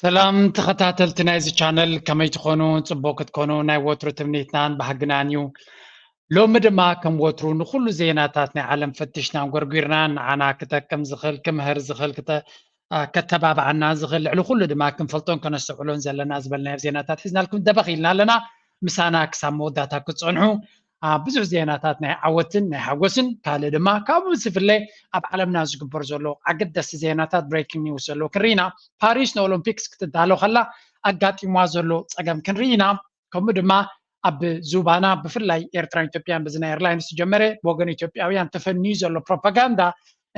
ሰላም ተኸታተልቲ ናይዚ ቻነል፣ ከመይ ትኾኑ? ጽቡቕ ክትኮኑ ናይ ወትሩ ትምኒትናን ባህግናን እዩ። ሎሚ ድማ ከም ወትሩ ንኹሉ ዜናታት ናይ ዓለም ፈቲሽናን ጎርጒርናን ንዓና ክጠቅም ዝኽእል፣ ክምህር ዝኽእል፣ ክተ-፣ አ፣ ከተባብዓና ዝኽእል፣ ልዕሊ ኩሉ ድማ ክንፈልጦን ከነስተውዕሎን ዘለና ዝበልናዮ ዜናታት ሒዝናልኩም ደበኽ ኢልና ኣለና። ምሳና ክሳብ መወዳእታ ክትጸንሑ። አ፣ ብዙሕ ዜናታት ናይ ዓወትን ናይ ሓጎስን ካልእ ድማ ካብኡ ዝፍለ ኣብ ዓለምና ዝግበር ዘሎ ኣገደስቲ ዜናታት፣ ብሬኪንግ ኒውስ ዘሎ ክንርኢ ኢና። ፓሪስ ንኦሎምፒክስ ክትዳሎ ከላ ኣጋጢምዋ ዘሎ ጸገም ክንርኢ ኢና። ከምኡ ድማ ኣብ ዙባና ብፍላይ ኤርትራን ኢትዮጵያን በዚ ናይ ኤርላይንስ ዝጀመረ ብወገን ኢትዮጵያውያን ተፈንዩ ዘሎ ፕሮፓጋንዳ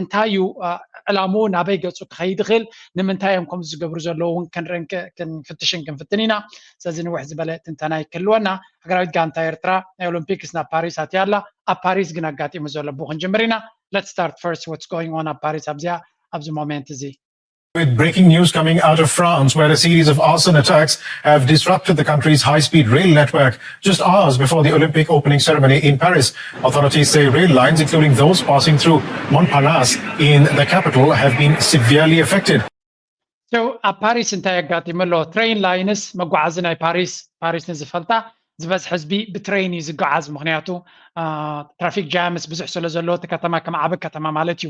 እንታይ እዩ፣ አ፣ ዕላምኡ ናበይ ገጹ ክኸይድ ይኽእል፣ ንምንታይ እዮም ከምዚ ዝገብሩ ዘለዉ እውን ክንርእን ክ-፣ ክንፍትሽን ክንፍትን ኢና። ስለዚ ንውሕ ዝበለ ትንተና ይክህልወና። ሃገራዊት ጋንታ ኤርትራ ናይ ኦሎምፒክስ ናብ ፓሪስ ኣትያ ኣላ። ኣብ ፓሪስ ግን ኣጋጢሙ ዘሎ ብኡ ክንጅምር ኢና። Let's start first what's going on ኣብ ፓሪስ ኣብዚኣ፣ ኣብዚ ሞሜንት እዚ። With breaking news coming out of France, where a series of arson attacks have disrupted the country's high-speed rail network just hours before the Olympic opening ceremony in Paris. Authorities say rail lines, including those passing through Montparnasse in the capital, have been severely affected. So ኣብ ፓሪስ እንታይ ኣጋጢሙ ኣሎ? ትሬን ላይንስ፣ መጓዓዚ ናይ ፓሪስ፣ ፓሪስ ንዝፈልጣ ዝበዝሕ ህዝቢ ብትሬን እዩ ዝጓዓዝ፣ ምኽንያቱ፣ አ፣ ትራፊክ ጃምስ ብዙሕ ስለ ዘሎ፣ እቲ ከተማ ከም ዓቢ ከተማ ማለት እዩ።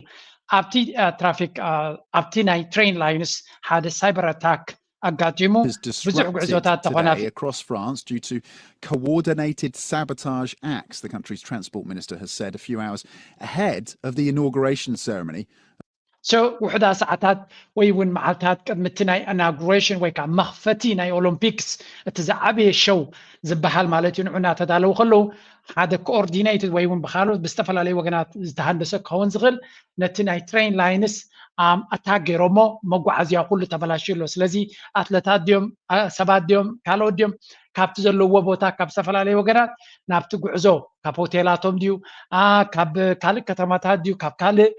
ኣብቲ፣ አ፣ ትራፊክ፣ አ፣ ኣብቲ ናይ ትሬን ላይንስ ሓደ ሳይበር ኣታክ ኣጋጢሙ፣ has ብዙሕ disrupted ጉዕዞታት today ተኾናፊ- across France due to coordinated sabotage acts, the country's transport minister has said a few hours ahead of the inauguration ceremony. So ውሕዳ ሰዓታት ወይ እውን መዓልታት ቅድሚ እቲ ናይ ኢናጉሬሽን ወይ ከዓ መኽፈቲ ናይ ኦሎምፒክስ፣ እቲ ዝዓበየ ሸው ዝበሃል ማለት እዩ፣ ንዑ እናተዳለዉ ከለዉ፣ ሓደ ኮኦርዲኔትድ ወይ እውን ብካልኦት ብዝተፈላለዩ ወገናት ዝተሃንደሰ ክኸውን ዝኽእል፣ ነቲ ናይ ትሬን ላይንስ፣ ኣም፣ ኣታክ ገይሮሞ፣ መጓዓዝያ ኩሉ ተበላሽዩ ኣሎ። ስለዚ ኣትለታት ድዮም፣ አ፣ ሰባት ድዮም፣ ካልኦት ድዮም፣ ካብቲ ዘለዎ ቦታ ካብ ዝተፈላለዩ ወገናት ናብቲ ጉዕዞ፣ ካብ ሆቴላቶም ድዩ፣ አ፣ ካብ ካልእ ከተማታት ድዩ፣ ካብ ካልእ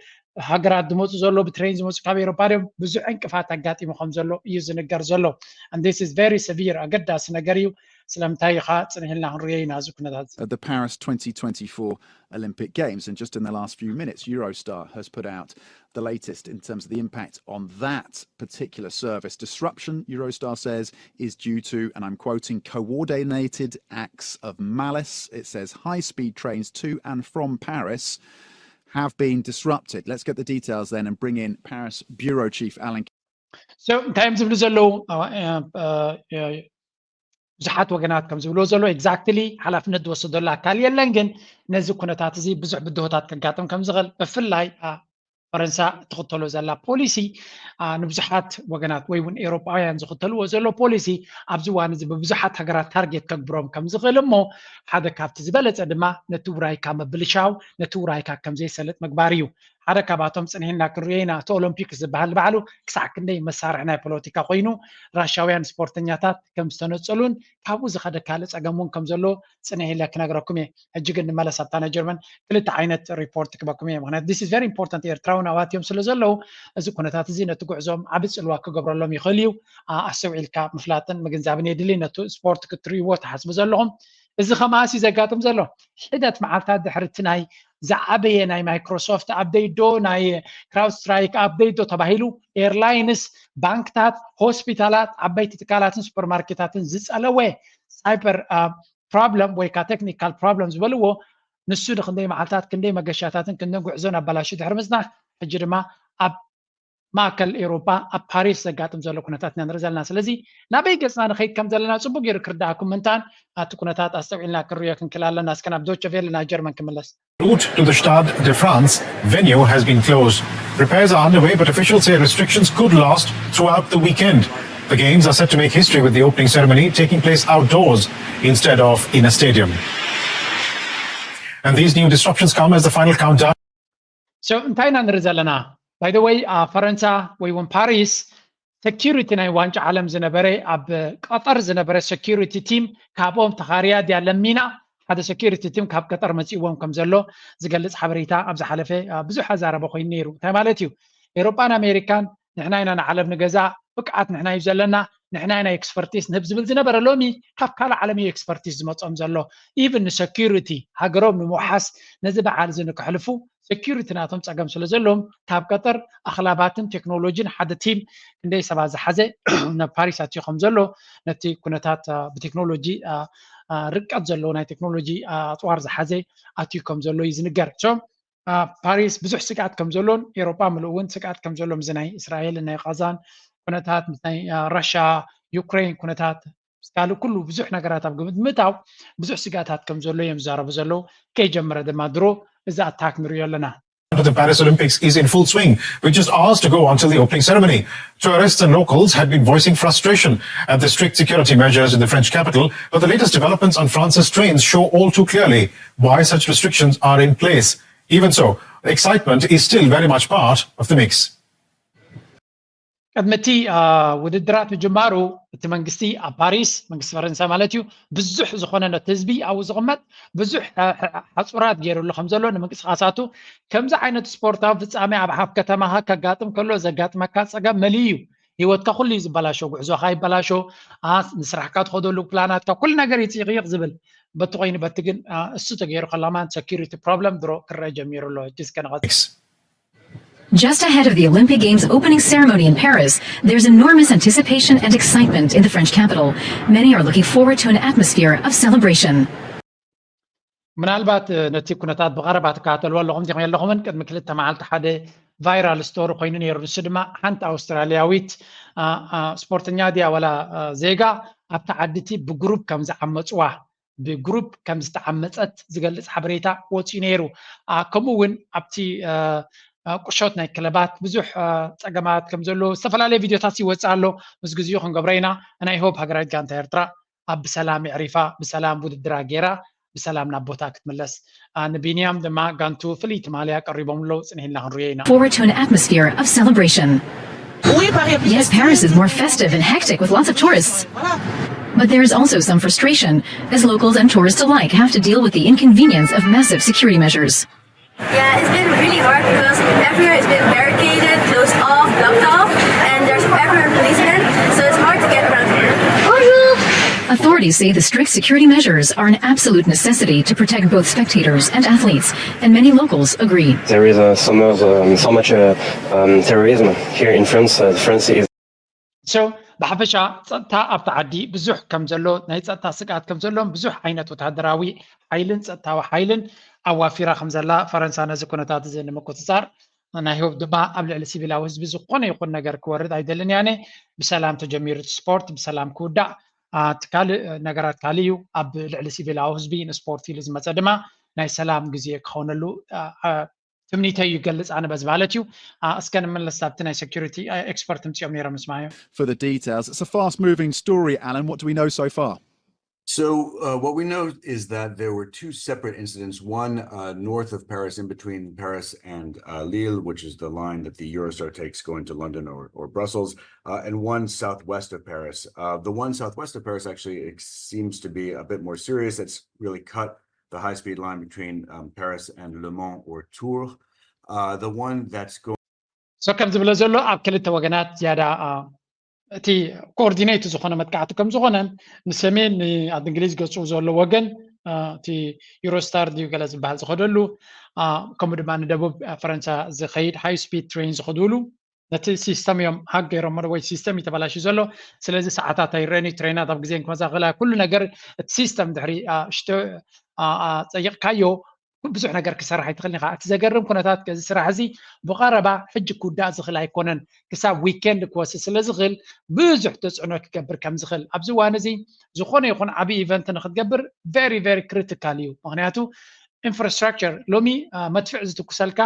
ሃገራት ዝመፁ ዘሎ፣ ብትሬን ዝመፁ ካብ ኤሮፓ ድዮም፣ ብዙሕ ዕንቅፋት ኣጋጢሙ ከም ዘሎ እዩ ዝንገር ዘሎ። And this is very severe፣ ኣገዳሲ ነገር እዩ። ስለምንታይ ኢኻ ጽንሕ ኢልና ክንሪኦ ኢና እዚ ኩነታት እዚ። At the Paris twenty twenty-four Olympic Games, and just in the last few minutes, Eurostar has put out the latest in terms of the impact on that particular service. Disruption, Eurostar says, is due to, and I'm quoting, coordinated acts of malice. It says high-speed trains to and from Paris have been disrupted. Let's get the details then and bring in Paris bureau chief Alan. So እንታይ እዮም ዝብሉ ዘለዉ? አ፣ አ፣ አ፣ ብዙሓት ወገናት ከም ዝብልዎ ዘሎ፣ ኤግዛክትሊ ሓላፍነት ዝወሰደሉ ኣካል የለን፣ ግን ነዚ ኩነታት እዚ ብዙሕ ብድሆታት ከጋጥም ከም ዝኽእል፣ ብፍላይ፣ አ፣ ፈረንሳ እትኽተሎ ዘላ ፖሊሲ፣ አ፣ ንብዙሓት ወገናት ወይ እውን ኤውሮጳውያን ዝኽተልዎ ዘሎ ፖሊሲ ኣብዚ እዋን እዚ ብብዙሓት ሃገራት ታርጌት ከግብሮም ከም ዝኽእል፣ እሞ ሓደ ካብቲ ዝበለጸ ድማ ነቲ ውራይካ ምብልሻው፣ ነቲ ውራይካ ከም ዘይሰልጥ ምግባር እዩ። ሓደ ካብኣቶም ጽንሕ ኢልና ክንሪኦ ኢና። እቲ ኦሎምፒክስ ዝበሃል ባዕሉ ክሳዕ ክንደይ መሳርሒ ናይ ፖለቲካ ኮይኑ፣ ራሻውያን ስፖርተኛታት ከም ዝተነጸሉን ካብኡ ዝኸደ ካልእ ጸገም እውን ከም ዘሎ ጽንሕ ኢለ ክነግረኩም እየ። ሕጂ ግን ንመለስ ኣብታ ናይ ጀርመን ክልተ ዓይነት ሪፖርት ክበኩም እየ። ምኽንያቱ this is very important፣ ኤርትራውን ኣብኡ ኣትዮም ስለ ዘለዉ፣ እዚ ኩነታት እዚ ነቲ ጉዕዞም ዓቢ ጽልዋ ክገብረሎም ይኽእል እዩ። ኣ-፣ ኣስተውዒልካ ምፍላጥን ምግንዛብን የድሊ። ነቲ ስፖርት ክትርእይዎ ትሓስቡ ዘለኹም፣ እዚ ከማሲ ዘጋጥም ዘሎ ሒደት መዓልታት ድሕሪ እቲ ናይ ዝዓበየ ናይ ማይክሮሶፍት ኣፕዴት ዶ፣ ናይ ክራውድስትራይክ ኣፕዴት ዶ ተባሂሉ፣ ኤርላይንስ፣ ባንክታት፣ ሆስፒታላት፣ ዓበይቲ ትካላትን ሱፐርማርኬታትን ዝጸለወ ሳይበር፣ አ፣ ፕሮብለም ወይ ከዓ ቴክኒካል ፕሮብለም ዝበልዎ፣ ንሱ ንክንደይ መዓልታት ክንደይ መገሻታትን ክንደይ ጉዕዞን ኣባላሹ ድሕሪ ምጽናሕ፣ ሕጂ ድማ ኣብ ማእከል ኤውሮጳ ኣብ ፓሪስ ዘጋጥም ዘሎ ኩነታት ኢና ንርኢ ዘለና። ስለዚ ናበይ ገጽና ንኸይድ ከም ዘለና ጽቡቅ ገይሩ ክርድኣኩም ምንታን፣ ኣብቲ ኩነታት ኣስተውዒልና ክንርእዮ ክንክእል ኣለና። እስከ ናብ ዶቸ ቬለ ናይ ጀርመን ክምለስ። Route to the Stade de France venue has been closed. Repairs are underway, but officials say restrictions could last throughout the weekend. The games are set to make history, with the opening ceremony taking place outdoors instead of in a stadium. And these new disruptions come as the final countdown. So እንታይ ኢና ንርኢ ዘለና? By the way, አ፣ ፈረንሳ ወይ እውን ፓሪስ፣ ሰኪሪቲ ናይ ዋንጫ ዓለም ዝነበረ፣ ኣብ ቀጠር ዝነበረ ሰኪሪቲ ቲም ካብኦም ተኻርያ ድያ ለሚና፣ ሓደ ሰኪሪቲ ቲም ካብ ቀጠር መጺእዎም ከም ዘሎ ዝገልጽ ሓበሬታ ኣብ ዝሓለፈ፣ አ፣ ብዙሕ ኣዛረበ ኮይኑ ነይሩ። እንታይ ማለት እዩ? ኤውሮጳን ኣሜሪካን ንሕና ኢና ንዓለም ንገዛ፣ ብቅዓት ንሕና እዩ ዘለና፣ ንሕና ኢና ኤክስፐርቲስ ንህብ ዝብል ዝነበረ፣ ሎሚ ካብ ካልእ ዓለም እዩ ኤክስፐርቲስ ዝመጾም ዘሎ። ኢቭን ንሰኪሪቲ ሃገሮም ንምውሓስ ነዚ በዓል እዚ ንክሕልፉ security ናቶም ፀገም ስለ ዘለዎም ካብ ቀጠር ኣኽላባትን ቴክኖሎጂን ሓደ ቲም ክንደይ ሰባት ዝሓዘ ናብ ፓሪስ ኣትዩ ከም ዘሎ ነቲ ኩነታት ብቴክኖሎጂ ርቀት ዘለዎ ናይ ቴክኖሎጂ ኣፅዋር ዝሓዘ ኣትዩ ከም ዘሎ እዩ ዝንገር። ፓሪስ ብዙሕ ስግኣት ከም ዘሎን ኤሮጳ ምሉእ እውን ስግኣት ከም ዘሎም እዚ ናይ እስራኤል ናይ ቃዛን ኩነታት ምስ ናይ ራሻ ዩክሬን ኩነታት ምስ ካልእ ኩሉ ብዙሕ ነገራት ኣብ ግምት ምእታው ብዙሕ ስግኣታት ከም ዘሎ እዮም ዝዛረቡ ዘለዉ። ከይጀመረ ድማ ድሮ እዚ ኣታክ ንሪኦ ኣለና። The Paris Olympics is in full swing, with just hours to go until the opening ceremony. Tourists and locals had been voicing frustration at the strict security measures in the French capital, but the latest developments on France's trains show all too clearly why such restrictions are in place. Even so, excitement is still very much part of the mix. ቅድሚ እቲ ውድድራት ምጅማሩ እቲ መንግስቲ ኣብ ፓሪስ መንግስቲ ፈረንሳ ማለት እዩ ብዙሕ ዝኾነ ነቲ ህዝቢ ኣብኡ ዝቕመጥ ብዙሕ ሓፁራት ገይሩሉ ከም ዘሎ ንምንቅስቃሳቱ ከምዚ ዓይነት ስፖርታዊ ፍፃሜ ኣብ ሓፍ ከተማኻ ከጋጥም ከሎ ዘጋጥመካ ፀገም መሊ እዩ። ህይወትካ ኩሉ እዩ ዝበላሾ፣ ጉዕዞኻ ይበላሾ፣ ንስራሕካ ትኸደሉ ፕላናትካ ኩሉ ነገር ይፅይቕይቕ ዝብል በቲ ኮይኑ በቲ ግን እሱ ተገይሩ ከላማን security problem ድሮ ክረአ ጀሚሩ ኣሎ። ሕጂ እስከ ንቐፅል። Just ahead of the Olympic Games opening ceremony in Paris, there's enormous anticipation and excitement in the French capital. Many are looking forward to an atmosphere of celebration. ምናልባት ነቲ ኩነታት ብቐረባ ትከታተልዎ ኣለኹም ዲኹም የለኹምን? ቅድሚ ክልተ መዓልቲ ሓደ viral story ኮይኑ ነይሩ። ንሱ ድማ ሓንቲ ኣውስትራልያዊት ስፖርተኛ ድያ ዋላ ዜጋ ኣብታ ዓዲ እቲ ብግሩፕ ከም ዝዓመፅዋ ብግሩፕ ከም ዝተዓመፀት ዝገልፅ ሓበሬታ ወፂኡ ነይሩ። ከምኡ እውን ኣብቲ ቁሾት ናይ ክለባት ብዙሕ ፀገማት ከም ዘሎ ዝተፈላለየ ቪድዮታት ይወፅእ ኣሎ። ምስ ግዜኡ ክንገብሮ ኢና። ናይ ሆፕ ሃገራዊት ጋንታ ኤርትራ ኣብ ብሰላም የዕሪፋ ብሰላም ውድድራ ገይራ ብሰላም ናብ ቦታ ክትምለስ ንቢንያም ድማ ጋንቱ ፍልይቲ ማልያ ቀሪቦም ኣለዉ። ፅንሕ ኢልና ክንሪኦ ኢና። Forward to an atmosphere of celebration. Yes, Paris is more festive and hectic with lots of tourists. But there is also some frustration as locals and tourists alike have to deal with the inconvenience of massive security measures. Yeah, it's been really hard because everywhere has been barricaded, closed off, blocked off, and there's everywhere policemen, so it's hard to get around here. Authorities say the strict security measures are an absolute necessity to protect both spectators and athletes, and many locals agree. There is uh, so much, um, so much uh, um, terrorism here in France. Uh, France is so ብሓፈሻ ጸጥታ ኣብቲ ዓዲ ብዙሕ ከም ዘሎ ናይ ጸጥታ ስግኣት ከም ዘሎን ብዙሕ ዓይነት ወታደራዊ ሓይልን ጸጥታዊ ሓይልን ኣዋፊራ ከም ዘላ ፈረንሳ ነዚ ኩነታት እዚ ንምቁጽጻር ናይ ሆፕ ድማ ኣብ ልዕሊ ሲቪላዊ ህዝቢ ዝኾነ ይኹን ነገር ክወርድ ኣይደልን ያነ ብሰላም ተጀሚሩ እቲ ስፖርት ብሰላም ክውዳእ እቲ ካልእ ነገራት ካልእ እዩ ኣብ ልዕሊ ሲቪላዊ ህዝቢ ንስፖርት ኢሉ ዝመፀ ድማ ናይ ሰላም ግዜ ክኸውነሉ ትምኒተይ ይገልፅ ኣነ በዚ ማለት እዩ እስከ ንምለስ ኣብቲ ናይ security expert ምፅኦም ነይሮም ንስማዮ For the details, it's a fast moving story, Alan. What do we know so far? So, uh, what we know is that there were two separate incidents, one uh, north of Paris, in between Paris and uh, Lille, which is the line that the Eurostar takes going to London or, or Brussels, uh, and one southwest of Paris. Uh, the one southwest of Paris actually seems to be a bit more serious. It's really cut the high speed line between um, Paris and Le Mans or Tours. Uh, the one that's going so ከም ዝብሎ ዘሎ ኣብ ክልተ ወገናት ዝያዳ እቲ ኮኦርዲኔት ዝኾነ መጥቃዕቲ ከም ዝኾነን ንሰሜን ንኣድ እንግሊዝ ገፁ ዘሎ ወገን እቲ ዩሮስታር ድዩ ገለ ዝበሃል ዝኸደሉ ከምኡ ድማ ንደቡብ ፈረንሳ ዝኸይድ ሃይ ስፒድ ትሬን ዝኸድሉ ነቲ ሲስተም እዮም ሃክ ገይሮሞ ወይ ሲስተም እዩ ተበላሽዩ ዘሎ ስለዚ ሰዓታት ኣይረአን እዩ ትሬናት ኣብ ግዜን ክመፃ ክላ ኩሉ ነገር እቲ ሲስተም ድሕሪ ሽተ ፀይቕካዮ ብዙሕ ነገር ክሰርሕ ኣይትኽእልን ኢኻ እቲ ዘገርም ኩነታት እዚ ስራሕ እዚ ብቐረባ ሕጂ ክውዳእ ዝኽእል ኣይኮነን ክሳብ ዊኬንድ ክወስድ ስለ ዝኽእል ብዙሕ ተፅዕኖ ክገብር ከም ዝኽእል ኣብዚ እዋን እዚ ዝኾነ ይኹን ዓብዪ ኢቨንት ንክትገብር very very critical እዩ ምክንያቱ ኢንፍራስትራክቸር ሎሚ መድፍዕ ዝትኩሰልካ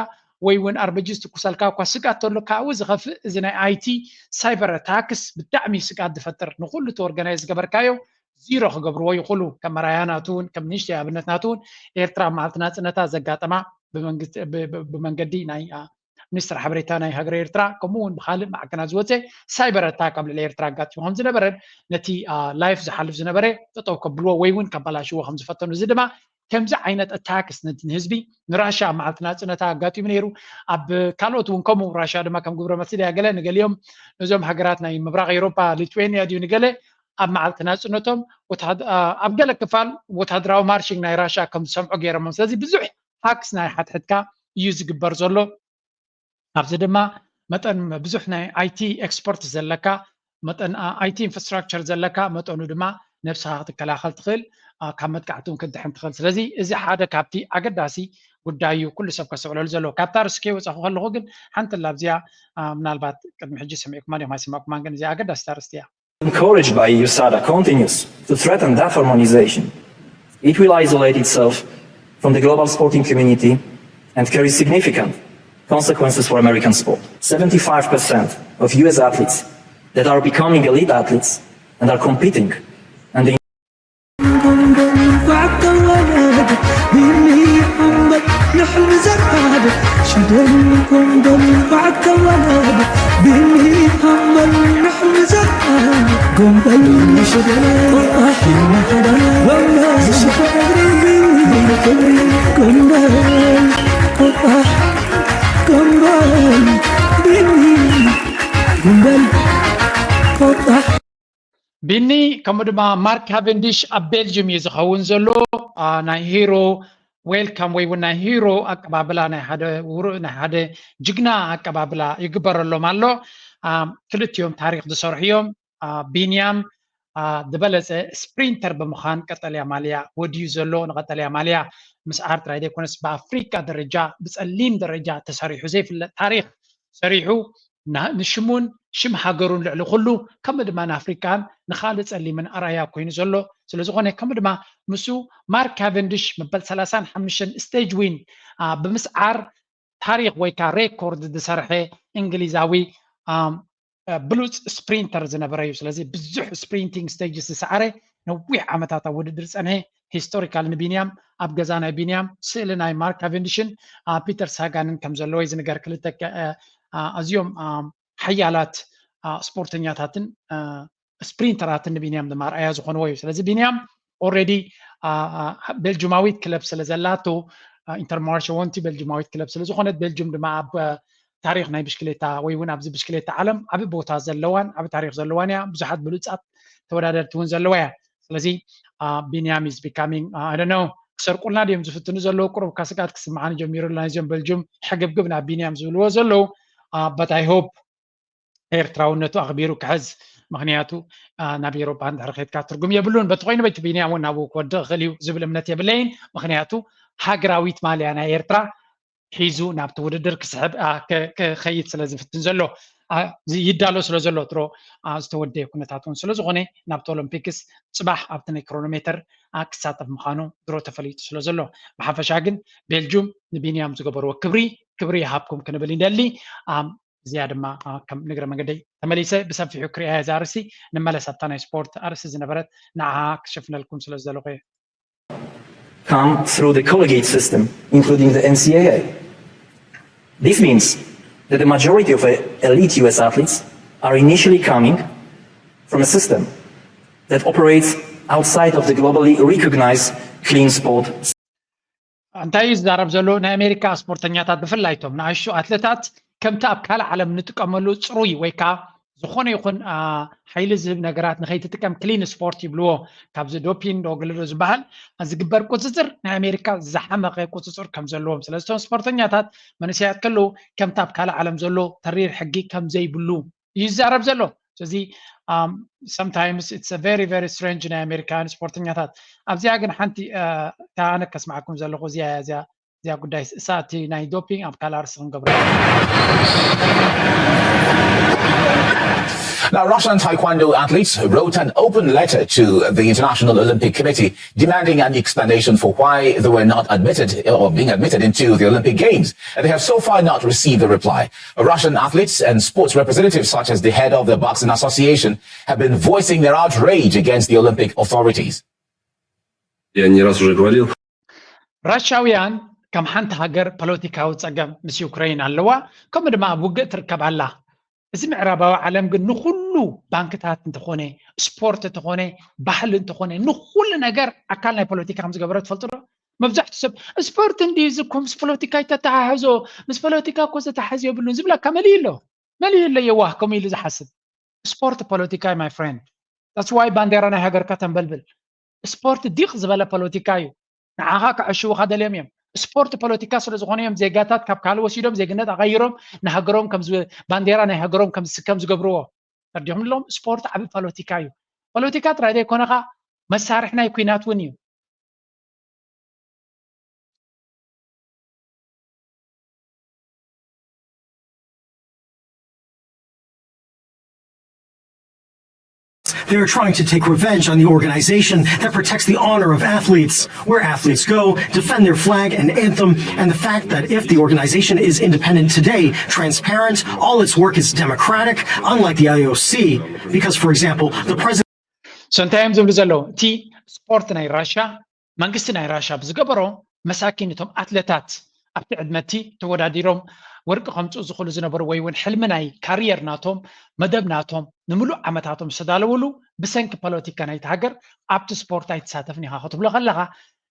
ወይ እውን ኣርበጂ ዝትኩሰልካ እኳ ስግኣት ተሎ ካብኡ ዝኸፍእ እዚ ናይ ኣይቲ ሳይበር ኣታክስ ብጣዕሚ ስግኣት ዝፈጥር ንኩሉ እቲ ኦርጋናይዝ ዝገበርካዮ ዚሮ ክገብርዎ ይኽእሉ ከም መራያ ናቱ እውን ከም ንእሽተይ ኣብነት ናቱ እውን ኤርትራ ኣብ መዓልቲ ናፅነታ ዘጋጠማ ብመንገዲ ናይ ሚኒስትር ሓበሬታ ናይ ሃገረ ኤርትራ ከምኡ እውን ብካልእ ማዕከናት ዝወፀ ሳይበር ኣታክ ኣብ ልዕሊ ኤርትራ ኣጋጢሙ ከም ዝነበረን ነቲ ላይፍ ዝሓልፍ ዝነበረ ጠጠው ከብልዎ ወይ እውን ከበላሽዎ ከም ዝፈተኑ እዚ ድማ ከምዚ ዓይነት ኣታክስ ነቲ ንህዝቢ ንራሻ ኣብ መዓልቲ ናፅነታ ኣጋጢሙ ነይሩ ኣብ ካልኦት እውን ከምኡ ራሻ ድማ ከም ግብረ መልሲ ድያ ገለ ንገሊኦም ነዞም ሃገራት ናይ ምብራቅ ኤሮፓ ሊትዌንያ ድዩ ንገለ ኣብ መዓልቲ ናፅነቶም ኣብ ገለ ክፋል ወታደራዊ ማርሽንግ ናይ ራሻ ከም ዝሰምዑ ገይሮሞም ስለዚ ብዙሕ ሃክስ ናይ ሓትሕትካ እዩ ዝግበር ዘሎ። ኣብዚ ድማ መጠን ብዙሕ ናይ ኣይቲ ኤክስፐርት ዘለካ፣ መጠን ኣይቲ ኢንፍራስትራክቸር ዘለካ፣ መጠኑ ድማ ነብስኻ ክትከላኸል ትኽእል፣ ካብ መጥቃዕቲ እውን ክትድሕን ትኽእል። ስለዚ እዚ ሓደ ካብቲ ኣገዳሲ ጉዳይ እዩ፣ ኩሉ ሰብ ከስተውዕለሉ ዘለዎ። ካብታ ኣርእስቲ ከይወፃኹ ከለኹ ግን ሓንቲ ላብዚኣ ምናልባት ቅድሚ ሕጂ ሰሚዕኩማ ዲኹም ኣይሰማዕኩማን፣ ግን እዚኣ ኣገዳሲት ኣርእስቲ እያ። Encouraged by USADA, continues to threaten that harmonization, it will isolate itself from the global sporting community and carry significant consequences for American sport. Seventy-five percent of U S athletes that are becoming elite athletes and are competing and ቢኒ ከምኡ ድማ ማርክ ካቨንዲሽ ኣብ ቤልጅም እዩ ዝኸውን ዘሎ። ናይ ሂሮ ዌልካም ወይ እውን ናይ ሂሮ ኣቀባብላ ናይ ሓደ ውሩእ ናይ ሓደ ጅግና ኣቀባብላ ይግበረሎም ኣሎ። ክልቲኦም ታሪክ ዝሰርሑ እዮም። ቢንያም ዝበለፀ ስፕሪንተር ብምዃን ቀጠልያ ማልያ ወድዩ ዘሎ። ንቀጠልያ ማልያ ምስ ዓር ጥራይ ዘይኮነስ ብኣፍሪቃ ደረጃ ብፀሊም ደረጃ ተሰሪሑ ዘይፍለጥ ታሪክ ሰሪሑ ንሽሙን ሽም ሃገሩን ልዕሊ ኩሉ ከምኡ ድማ ንኣፍሪቃን ንካልእ ፀሊምን ኣርኣያ ኮይኑ ዘሎ። ስለዝኾነ ከምኡ ድማ ምስኡ ማርክ ካቨንዲሽ መበል ሰላሳን ሓሙሽተን ስቴጅ ዊን ብምስዓር ታሪክ ወይ ከዓ ሬኮርድ ዝሰርሐ እንግሊዛዊ ብሉፅ ስፕሪንተር ዝነበረ እዩ። ስለዚ ብዙሕ ስፕሪንቲንግ ስቴጅስ ዝሰዓረ ነዊሕ ዓመታት ኣብ ውድድር ፀንሐ ሂስቶሪካል ንቢንያም ኣብ ገዛ ናይ ቢንያም ስእሊ ናይ ማርክ ካቨንዲሽን ፒተር ሳጋንን ከም ዘለዎ እዩ ዝንገር። ክልተ ኣዝዮም ሓያላት ስፖርተኛታትን ስፕሪንተራትን ንቢንያም ድማ ኣርኣያ ዝኾንዎ እዩ። ስለዚ ቢንያም ኦልሬዲ ቤልጁማዊት ክለብ ስለ ዘላቶ ኢንተርማርሽ ወንቲ ቤልጁማዊት ክለብ ስለ ዝኾነት ቤልጁም ድማ ኣብ ታሪክ ናይ ብሽክሌታ ወይ እውን ኣብዚ ብሽክሌታ ዓለም ዓቢ ቦታ ዘለዋን ዓቢ ታሪክ ዘለዋን እያ። ብዙሓት ብሉፃት ተወዳደርቲ እውን ዘለዋ እያ። ስለዚ ቢንያም is becoming I don't know ክሰርቁልና ድዮም ዝፍትኑ ዘለዉ? ቁሩብ እካ ስግኣት ክስምዓኒ ጀሚሩ ኣሎ ናይዞም ቤልጁም ሕግብግብ ናብ ቢንያም ዝብልዎ ዘለዉ። But I hope ኤርትራውነቱ ኣኽቢሩ ክሕዝ። ምክንያቱ ናብ ኤሮፓ እንድሕር ከድካ ትርጉም የብሉን። በቲ ኮይኑ በቲ ቢንያም እውን ናብኡ ክወድቕ ይኽእል እዩ ዝብል እምነት የብለይን። ምክንያቱ ሃገራዊት ማልያ ናይ ኤርትራ ሒዙ ናብቲ ውድድር ክስሕብ ክኸይድ ስለ ዝፍትን ዘሎ ይዳሎ ስለ ዘሎ ድሮ ዝተወደየ ኩነታት እውን ስለ ዝኾነ ናብቲ ኦሎምፒክስ ፅባሕ ኣብቲ ናይ ክሮኖሜተር ክሳተፍ ምዃኑ ድሮ ተፈሊጡ ስለ ዘሎ ብሓፈሻ ግን ቤልጁም ንቢንያም ዝገበርዎ ክብሪ ክብሪ ይሃብኩም ክንብል ይደሊ። እዚኣ ድማ ከም ንግረ መንገደይ ተመሊሰ ብሰፊሑ ክሪኣ እያ። እዛ ኣርእስቲ ንመለስ ኣብታ ናይ ስፖርት ኣርእስቲ ዝነበረት ንዓኣ ክሽፍነልኩም ስለ ዝደለኹ እየ። come through the collegiate system, including the N C A A. This means that the majority of elite U S athletes are initially coming from a system that operates outside of the globally recognized clean sport. እንታይ እዩ ዝዛረብ ዘሎ? ናይ ኣሜሪካ ስፖርተኛታት ብፍላይ እቶም ንኣሽቱ ኣትለታት ከምቲ ኣብ ካልእ ዓለም ንጥቀመሉ ፅሩይ ወይ ከዓ ዝኾነ ይኹን ሓይሊ ዝህብ ነገራት ንኸይትጥቀም ክሊን ስፖርት ይብልዎ። ካብዚ ዶፒን ዶ ግልዶ ዝበሃል ዝግበር ቁፅፅር ናይ ኣሜሪካ ዝሓመቐ ቁፅፅር ከም ዘለዎም፣ ስለዚ እቶም ስፖርተኛታት መንእሰያት ከለዉ ከምቲ ኣብ ካልእ ዓለም ዘሎ ተሪር ሕጊ ከም ዘይብሉ እዩ ዝዛረብ ዘሎ። ስለዚ sometimes it's a very very strange ናይ ኣሜሪካውያን ስፖርተኛታት። ኣብዚኣ ግን ሓንቲ እታ ኣነ ከስማዓኩም ዘለኹ እዚኣ እያ እዚኣ እዚኣ ጉዳይ እሳቲ ናይ ዶፒንግ ኣብ ካልእ ኣርእስቲ ክንገብሮ ኢና። Now, Russian Taekwondo athletes wrote an open letter to the International Olympic Committee demanding an explanation for why they were not admitted or being admitted into the Olympic Games. And they have so far not received a reply. Russian athletes and sports representatives, such as the head of the Boxing Association, have been voicing their outrage against the Olympic authorities. Я не раз уже говорил. ራሻውያን ከም ሓንቲ ሃገር ፖለቲካዊ ጸገም ምስ ዩክረይን ኣለዋ፣ ከምኡ ድማ ኣብ ውግእ ትርከብ ኣላ። እዚ ምዕራባዊ ዓለም ግን ንኹሉ ባንክታት እንተኾነ፣ ስፖርት እንተኾነ፣ ባህሊ እንተኾነ፣ ንኹሉ ነገር ኣካል ናይ ፖለቲካ ከም ዝገበረ ትፈልጡ ዶ? መብዛሕትኡ ሰብ ስፖርት እንድዩ እዚ እኮ ምስ ፖለቲካ ይተተሓሕዞ፣ ምስ ፖለቲካ እኮ ዘተሓሕዝ የብሉን ዝብለካ መሊኡ ኣሎ። መሊኡ ኣሎ የዋህ ከምኡ ኢሉ ዝሓስብ። ስፖርት ፖለቲካ እዩ my friend። That's why ባንዴራ ናይ ሃገርካ ተንበልብል። ስፖርት ዲቕ ዝበለ ፖለቲካ እዩ። ንዓኻ ክዕሽውኻ ደልዮም እዮም። ስፖርት ፖለቲካ ስለ ዝኾነ እዮም ዜጋታት ካብ ካልእ ወሲዶም ዜግነት ኣቐይሮም ንሃገሮም ከም ዝ- ባንዴራ ናይ ሃገሮም ከም ዝስከም ዝገብርዎ። ተርዲኹም ኣለኹም? ስፖርት ዓቢ ፖለቲካ እዩ። ፖለቲካ ጥራይ ዘይኮነ ኸኣ መሳርሒ ናይ ኲናት እውን እዩ። They are trying to take revenge on the organization that protects the honor of athletes. Where athletes go, defend their flag and anthem, and the fact that if the organization is independent today, transparent, all its work is democratic, unlike the I O C. Because, for example, the president So እንታይ እዮም ዝብሉ ዘለዉ? እቲ ስፖርት ናይ ራሻ መንግስቲ ናይ ራሻ ብዝገበሮ መሳኪን እቶም ኣትለታት ኣብቲ ዕድመቲ ተወዳዲሮም ወርቂ ከምፅኡ ዝኽእሉ ዝነበሩ ወይ እውን ሕልሚ ናይ ካሪየር ናቶም መደብ ናቶም ንምሉእ ዓመታቶም ዝተዳለውሉ ብሰንኪ ፖለቲካ ናይቲ ሃገር ኣብቲ ስፖርት ኣይትሳተፍን ኢኻ ክትብሎ ከለኻ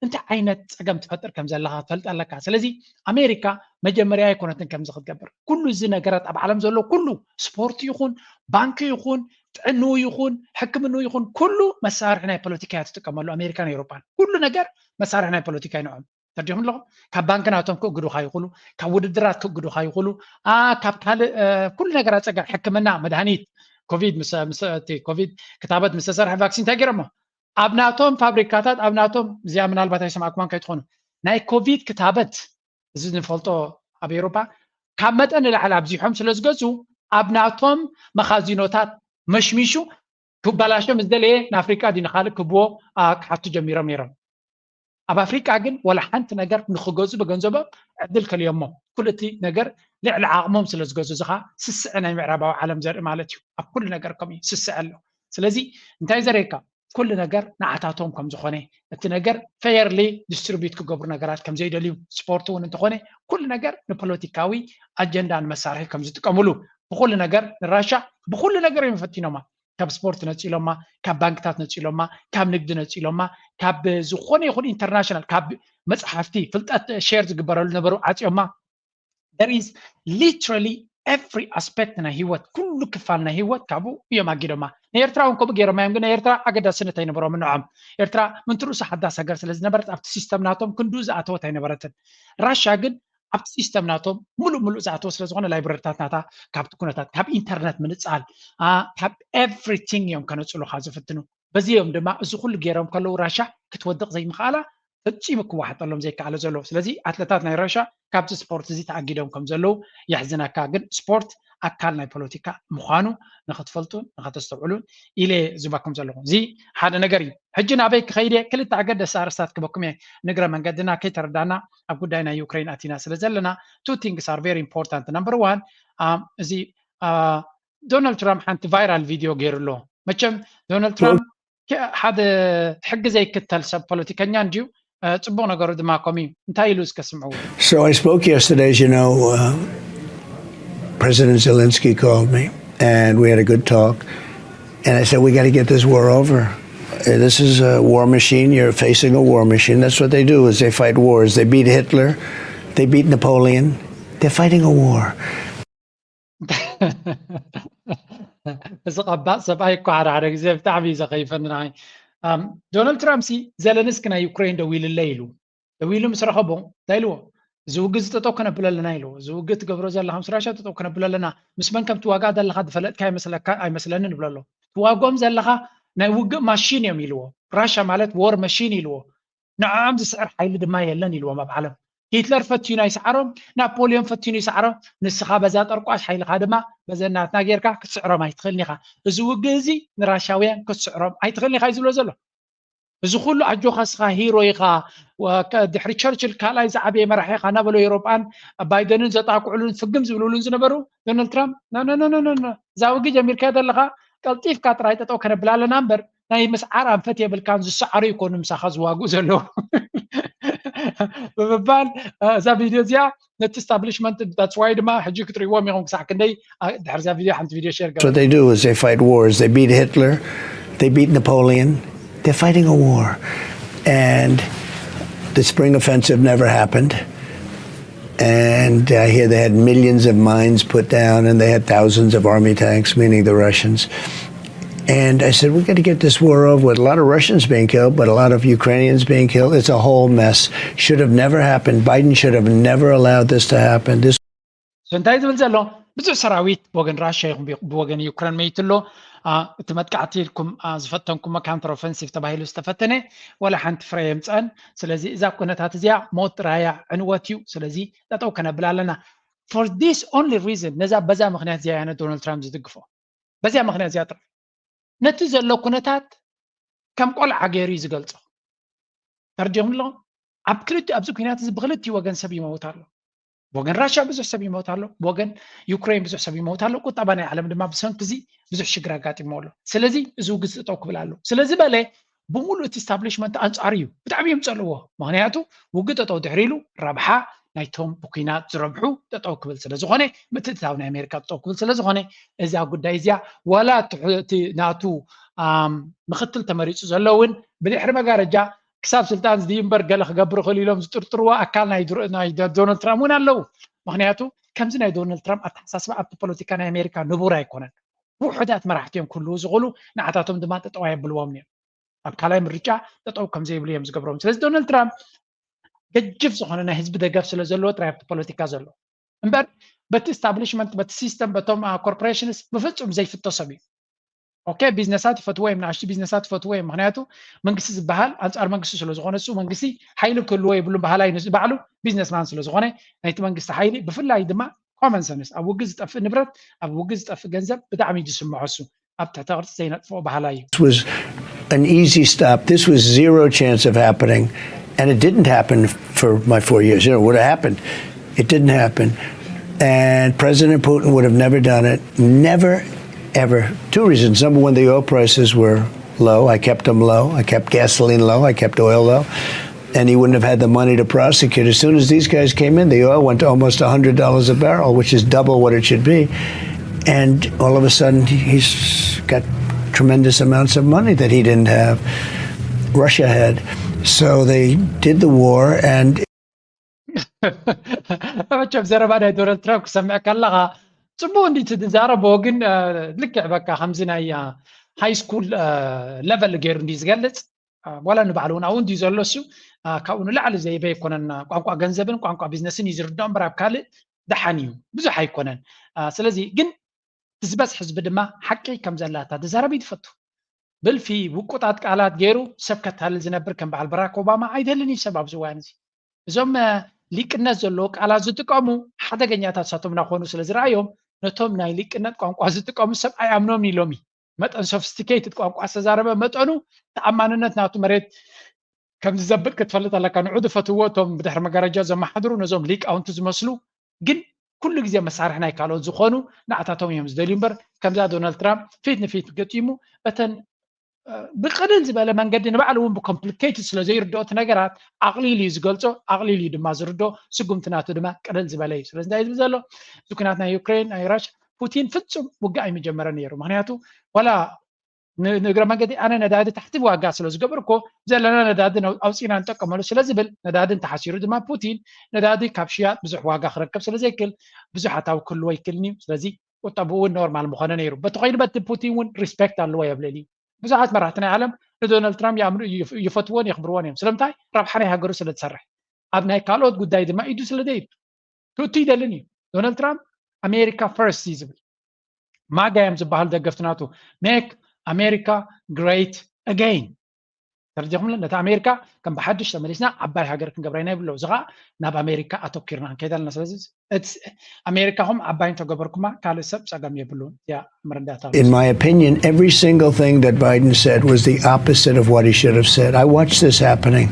እንታይ ዓይነት ፀገም ትፈጥር ከም ዘለኻ ትፈልጥ ኣለካ። ስለዚ ኣሜሪካ መጀመርያ ኣይኮነትን ከምዚ ክትገብር። ኩሉ እዚ ነገራት ኣብ ዓለም ዘሎ ኩሉ ስፖርት ይኹን ባንክ ይኹን ጥዕንኡ ይኹን ሕክምንኡ ይኹን ኩሉ መሳርሒ ናይ ፖለቲካ እያ ትጥቀመሉ። ኣሜሪካን ኤውሮጳን ኩሉ ነገር መሳርሒ ናይ ፖለቲካ እዩ ንዖም። ተርዲኹም ኣለኹም? ካብ ባንክ ናቶም ክእግዱኻ ይኽእሉ፣ ካብ ውድድራት ክእግዱኻ ይኽእሉ፣ አ፣ ካብ ካልእ እ፣ ኩሉ ነገር ኣፀገም ሕክምና መድሃኒት ኮቪድ ምስ ምስ እቲ ኮቪድ ክታበት ምስ ተሰርሐ ቫክሲን እንታይ ገይሮሞ ኣብ ናቶም ፋብሪካታት ኣብ ናቶም እዚኣ ምናልባት ኣይሰማዕኩማን ከይትኾኑ ናይ ኮቪድ ክታበት እዚ ንፈልጦ ኣብ ኤውሮፓ ካብ መጠን ንላዕሊ ኣብዚሖም ስለ ዝገዙ ኣብ ናቶም መኻዚኖታት መሽሚሹ ክባላሾ ምስ ደለየ ንኣፍሪቃ ድዩ ንኻልእ ክብዎ ኣ፣ ክሓቱ ጀሚሮም ነይሮም። ኣብ ኣፍሪቃ ግን ወላ ሓንቲ ነገር ንኽገዙ ብገንዘቦም ዕድል ከልዮሞ ኩሉ እቲ ነገር ልዕሊ ዓቕሞም ስለ ዝገዙ እዚ ኸዓ ስስዐ ናይ ምዕራባዊ ዓለም ዘርኢ ማለት እዩ። ኣብ ኩሉ ነገር ከምኡ እዩ ስስዐ ኣሎ። ስለዚ እንታይ ዘርእየካ ኩሉ ነገር ንዓታቶም ከም ዝኾነ እቲ ነገር ፌርሊ ዲስትሪቢዩት ክገብሩ ነገራት ከም ዘይደልዩ ስፖርት እውን እንተኾነ ኩሉ ነገር ንፖለቲካዊ ኣጀንዳ ንመሳርሒ ከም ዝጥቀምሉ ብኩሉ ነገር ንራሻ ብኩሉ ነገር እዮም ፈቲኖማ ካብ ስፖርት ነፂሎማ ካብ ባንክታት ነፂሎማ ካብ ንግዲ ነፂሎማ ካብ ዝኾነ ይኹን ኢንተርናሽናል ካብ መፅሓፍቲ ፍልጠት ሼር ዝግበረሉ ነበሩ ዓፂዮማ there is literally every aspect ናይ ህይወት ኩሉ ክፋል ናይ ህይወት ካብኡ እዮም ኣጊዶማ ንኤርትራ እውን ከምኡ ገይሮማ እዮም ግን ናይ ኤርትራ ኣገዳስነት ኣይነበሮም ንዖም ኤርትራ ምንትርኡስ ሓዳስ ሃገር ስለ ዝነበረት ኣብቲ ሲስተም ናቶም ክንዱ ዝኣተወት ኣይነበረትን ራሻ ግን ኣብቲ ሲስተም ናቶም ሙሉእ ሙሉእ ዝኣተወ ስለ ዝኾነ ላይብረሪታት ናታ ካብቲ ኩነታት ካብ ኢንተርነት ምንፃል ካብ ኤቭሪቲንግ እዮም ከነፅሉካ ዝፍትኑ በዚ እዮም ድማ እዚ ኩሉ ገይሮም ከለዉ ራሻ ክትወድቕ ዘይምኽኣላ ፈፂሙ ክወሓጠሎም ዘይከኣለ ዘሎ ስለዚ ኣትለታት ናይ ራሻ ካብዚ ስፖርት እዚ ተኣጊዶም ከም ዘለዉ የሕዝነካ ግን ስፖርት ኣካል ናይ ፖለቲካ ምዃኑ ንክትፈልጡን ንክተስተውዕሉን ኢለ ዝባኩም ዘለኹ እዚ ሓደ ነገር እዩ ሕጂ ናበይ ክኸይድ እየ ክልተ ኣገደሲ ኣርስታት ክበኩም እየ ንግረ መንገድና ከይተረዳና ኣብ ጉዳይ ናይ ዩክሬን ኣቲና ስለ ዘለና two things are very important number one እዚ ዶናልድ ትራምፕ ሓንቲ ቫይራል ቪድዮ ገይሩ ኣሎ መቸም ዶናልድ ትራምፕ ሓደ ሕጊ ዘይክተል ሰብ ፖለቲከኛ እንድዩ ፅቡቅ ነገሩ ድማ ከምኡ እዩ እንታይ ኢሉ እስከ ስምዕዎ So I spoke yesterday, as you know. Uh, President Zelensky called me, and we had a good talk. And I said, "We got to get this war over. Uh, This is a war machine. You're facing a war machine." That's what they do: is they fight wars. They beat Hitler, they beat Napoleon. They're fighting a war. እዚ ቀባእ ሰብኣይ እኮ ሓደ ሓደ ግዜ ብጣዕሚ እዩ ዘኸይፈኒ ንዓይ ዶናልድ ትራምፕ ሲ ዘለንስኪ ናይ ዩክሬን ደዊልለይ ኢሉ ደዊሉ ምስ ረኸቦ እንታይ ኢልዎ እዚ ውግእ እዚ ጠጠው ከነብሎ ኣለና ኢልዎ እዚ ውግእ ትገብሮ ዘለኻ ምስ ራሻ ጠጠው ከነብሎ ኣለና ምስ መን ከም ትዋጋእ ዘለኻ ዝፈለጥካ ኣይመስለካ ኣይመስለንን ይብሎ ኣሎ ትዋግኦም ዘለኻ ናይ ውግእ ማሽን እዮም ኢልዎ ራሻ ማለት ዎር ማሽን ኢልዎ ንዕዖም ዝስዕር ሓይሊ ድማ የለን ኢልዎም ኣብ ዓለም ሂትለር ፈቲኑ ኣይሰዓሮም ናፖሊዮን ፈቲኑ ይሰዓሮም ንስኻ በዛ ጠርቋሽ ሓይልኻ ድማ በዘናትና ጌርካ ክትስዕሮም ኣይትኽእልን ኢኻ እዚ ውግእ እዚ ንራሻውያን ክትስዕሮም ኣይትኽእልን ኢኻ እዩ ዝብሎ ዘሎ እዚ ኩሉ ኣጆኻ ስኻ ሂሮ ኢኻ ድሕሪ ቸርችል ካልኣይ ዝዓበየ መራሒ ኢኻ እናበሎ ኤሮጳን ባይደንን ዘጣቅዕሉን ፍግም ዝብልሉን ዝነበሩ ዶናልድ ትራምፕ ኖኖኖኖኖ እዛ ውጊ ጀሚርካዮ ዘለኻ ቀልጢፍካ ጥራይ ጠጠው ከነብላ ኣለና እምበር ናይ ምስዓር ኣንፈት የብልካን ዝሰዓሩ ይኮኑ ምሳኻ ዝዋግኡ ዘለዉ ብምባል እዛ ቪድዮ እዚኣ ነቲ ስታብሊሽመንት that's why ድማ ሕጂ ክትርእይዎም ኢኹም ክሳዕ ክንደይ ድሕር እዛ ቪድዮ ሓንቲ ቪድዮ ሸር ገ What they do is they fight wars. They beat Hitler, they beat Napoleon. They're fighting a war. And the spring offensive never happened. And I hear they had millions of mines put down and they had thousands of army tanks, meaning the Russians. And I said, we got to get this war over with. A lot of Russians being killed, but a lot of Ukrainians being killed. It's a whole mess. Should have never happened. Biden should have never allowed this to happen. This እንታይ ዝብል ዘሎ? ብዙሕ ሰራዊት ብወገን ራሽያ ይኹን ብወገን ዩክሬን መይቱ ኣሎ። እቲ መጥቃዕቲ ኢልኩም ዝፈተንኩሞ ካውንተር ኦፈንሲቭ ተባሂሉ ዝተፈተነ ዋላ ሓንቲ ፍረ የምፀአን። ስለዚ እዛ ኩነታት እዚኣ ሞት ራያ ዕንወት እዩ። ስለዚ ጠጠው ከነብል ኣለና። For this only reason፣ ነዛ በዛ ምክንያት እዚኣ ያነ ዶናልድ ትራምፕ ዝድግፎ በዚኣ ምክንያት እዚኣ ጥራሕ። ነቲ ዘሎ ኩነታት ከም ቆልዓ ገይሩ እዩ ዝገልጾ። ተርዲኹም ኣለኹም? ኣብ ክልቲ ኣብዚ ኩናት እዚ ብክልቲኡ ወገን ሰብ ይመውት ኣሎ። ብወገን ራሽያ ብዙሕ ሰብ ይመውት ኣሎ፣ ብወገን ዩክሬን ብዙሕ ሰብ ይመውት ኣሎ። ቁጠባ ናይ ዓለም ድማ ብሰንኪ እዚ ብዙሕ ሽግር ኣጋጢሞ ኣሎ። ስለዚ እዚ ውግዝ ጠጠው ክብል ኣሎ። ስለዚ በለ ብምሉእ እቲ ስታብሊሽመንት ኣንጻሩ እዩ። ብጣዕሚ እዮም ጸልዎ። ምክንያቱ ውግእ ጠጠው ድሕሪ ኢሉ ረብሓ ናይቶም ብኩናት ዝረብሑ ጠጠው ክብል ስለ ዝኾነ፣ ምትእትታው ናይ ኣሜሪካ ጠጠው ክብል ስለ ዝኾነ፣ እዛ ጉዳይ እዚኣ ዋላ እቲ ናቱ ምክትል ተመሪፁ ዘሎ እውን ብድሕሪ መጋረጃ ክሳብ ስልጣን ዝድይምበር ገለ ክገብር ይኽእል ኢሎም ዝጥርጥርዎ ኣካል ናይ ዶናልድ ትራምፕ እውን ኣለዉ። ምክንያቱ ከምዚ ናይ ዶናልድ ትራምፕ ኣተሓሳስባ ኣብቲ ፖለቲካ ናይ ኣሜሪካ ንቡር ኣይኮነን። ውሑዳት መራሕቲ እዮም ክህልዉ ዝኽእሉ፣ ንዓታቶም ድማ ጠጠው ኣየብልዎም እዮም። ኣብ ካልኣይ ምርጫ ጠጠው ከም ዘይብሉ እዮም ዝገብሮም። ስለዚ ዶናልድ ትራምፕ ገጅፍ ዝኾነ ናይ ህዝቢ ደገፍ ስለ ዘለዎ ጥራይ ኣብቲ ፖለቲካ ዘሎ እምበር በቲ ስታብሊሽመንት፣ በቲ ሲስተም፣ በቶም ኮርፖሬሽንስ ብፍፁም ዘይፍቶ ሰብ እዩ። ኦኬ፣ ቢዝነሳት ይፈትዎ እዮም፣ ንኣሽቱ ቢዝነሳት ይፈትዎ እዮም። ምክንያቱ መንግስቲ ዝበሃል ኣንፃር መንግስቲ ስለ ዝኾነ፣ እሱ መንግስቲ ሓይሊ ክህልዎ የብሉን በሃላይ ንሱ ባዕሉ ቢዝነስማን ስለ ዝኾነ፣ ናይቲ መንግስቲ ሓይሊ ብፍላይ ድማ ኮመን ሰንስ ኣብ ውግእ ዝጠፍእ ንብረት፣ ኣብ ውግእ ዝጠፍእ ገንዘብ ብጣዕሚ እዩ ዝስምዖ። እሱ ኣብ ትሕተ ቅርፂ ዘይነጥፍኦ በሃላይ እዩ። This was an easy stop. This was zero chance of happening, and it didn't happen for my four years. You know, would have happened. It didn't happen. And President Putin would have never done it. Never, ever. Two reasons. Number one, the oil prices were low. I kept them low. I kept gasoline low. I kept oil low. And he wouldn't have had the money to prosecute. As soon as these guys came in, the oil went to almost one hundred dollars a barrel, which is double what it should be. And all of a sudden, he's got tremendous amounts of money that he didn't have. Russia had. So they did the war, and መቸም ዘረባ ናይ ዶናልድ ትራምፕ ክሰምዕ ከለኻ ፅቡቅ እንዲ ትዛረቦ፣ ግን ልክዕ በቃ ከምዚ ናይ ሃይ ስኩል ለቨል ገይሩ እንዲ ዝገልፅ፣ ዋላ ንባዕሉ እውን ኣብኡ እንዲ ዘሎ እሱ ካብኡ ንላዕሊ ዘይበ ኣይኮነን። ቋንቋ ገንዘብን ቋንቋ ቢዝነስን እዩ ዝርድኦ እምበር ኣብ ካልእ ደሓን እዩ፣ ብዙሕ ኣይኮነን። ስለዚ ግን ዝበዝሕ ህዝቢ ድማ ሓቂ ከም ዘላታ ዝዛረብ እዩ ዝፈቱ። ብልፊ ውቁጣት ቃላት ገይሩ ሰብ ከታልል ዝነብር ከም በዓል በራክ ኦባማ ኣይደልን እዩ ሰብ ኣብዚ እዋን እዚ። እዞም ሊቅነት ዘለዎ ቃላት ዝጥቀሙ ሓደገኛታት ሳቶም እናኾኑ ስለ ዝረኣዮም ነቶም ናይ ሊቅነት ቋንቋ ዝጥቀሙ ሰብ ኣይኣምኖም ኢሎም እዩ። መጠን ሶፊስቲኬትድ ቋንቋ ዝተዛረበ መጠኑ ተኣማንነት ናቱ መሬት ከም ዝዘብጥ ክትፈልጥ ኣለካ። ንዑ ዝፈትዎ እቶም ብድሕሪ መጋረጃ ዘመሓድሩ ነዞም ሊቃውንቲ ዝመስሉ ግን ኩሉ ግዜ መሳርሒ ናይ ካልኦት ዝኾኑ ንዓታቶም እዮም ዝደልዩ እምበር ከምዛ ዶናልድ ትራምፕ ፊት ንፊት ገጢሙ እተን ብቅልል ዝበለ መንገዲ ንባዕሉ እውን ብኮምፕሊኬትድ ስለ ዘይርድኦ እቲ ነገራት ኣቅሊሉ እዩ ዝገልፆ፣ ኣቅሊሉ እዩ ድማ ዝርድኦ። ስጉምቲ ናቱ ድማ ቅልል ዝበለ እዩ። ስለዚ እንታይ ዝብል ዘሎ እዚ ኩናት ናይ ዩክሬን ናይ ራሽያ ፑቲን ፍፁም ውግእ ኣይምጀመረ ነይሩ። ምክንያቱ ዋላ ንእግረ መንገዲ ኣነ ነዳዲ ታሕቲ ዋጋ ስለ ዝገበርኮ ዘለና ነዳዲ ኣውፂና ንጠቀመሉ ስለ ዝብል ነዳዲ እንተሓሲሩ ድማ ፑቲን ነዳዲ ካብ ሽያጥ ብዙሕ ዋጋ ክረክብ ስለ ዘይክል ብዙሕ ኣታዊ ክህልዎ ይክልን እዩ። ስለዚ ቁጠብኡ እውን ኖርማል ምኾነ ነይሩ። በቲ ኮይኑ በቲ ፑቲን እውን ሪስፔክት ኣለዎ የብለል እዩ። ብዙሓት መራሕቲ ናይ ዓለም ንዶናልድ ትራምፕ ይኣምኑ፣ ይፈትዎን የኽብርዎን እዮም። ስለምንታይ? ረብሓ ናይ ሃገሩ ስለ ዝሰርሕ። ኣብ ናይ ካልኦት ጉዳይ ድማ ኢዱ ስለ ዘይብ ክእቱ ይደልን እዩ። ዶናልድ ትራምፕ ኣሜሪካ ፈርስት እዩ ዝብል። ማጋ እዮም ዝበሃሉ ደገፍቲ ናቱ። ሜክ ኣሜሪካ ግሬት ኣገይን። ተረዲኹም? ነታ ኣሜሪካ ከም ብሓድሽ ተመሊስና ዓባይ ሃገር ክንገብራ ኢና ይብሎ። እዚ ከዓ ናብ ኣሜሪካ ኣተኪርና ክንከይድ ኣለና። ስለዚ ኣሜሪካኹም ዓባይ እንተገበርኩማ ካልእ ሰብ ፀገም የብሉን። ያ መረዳእታ In my opinion, every single thing that Biden said was the opposite of what he should have said. I watched this happening.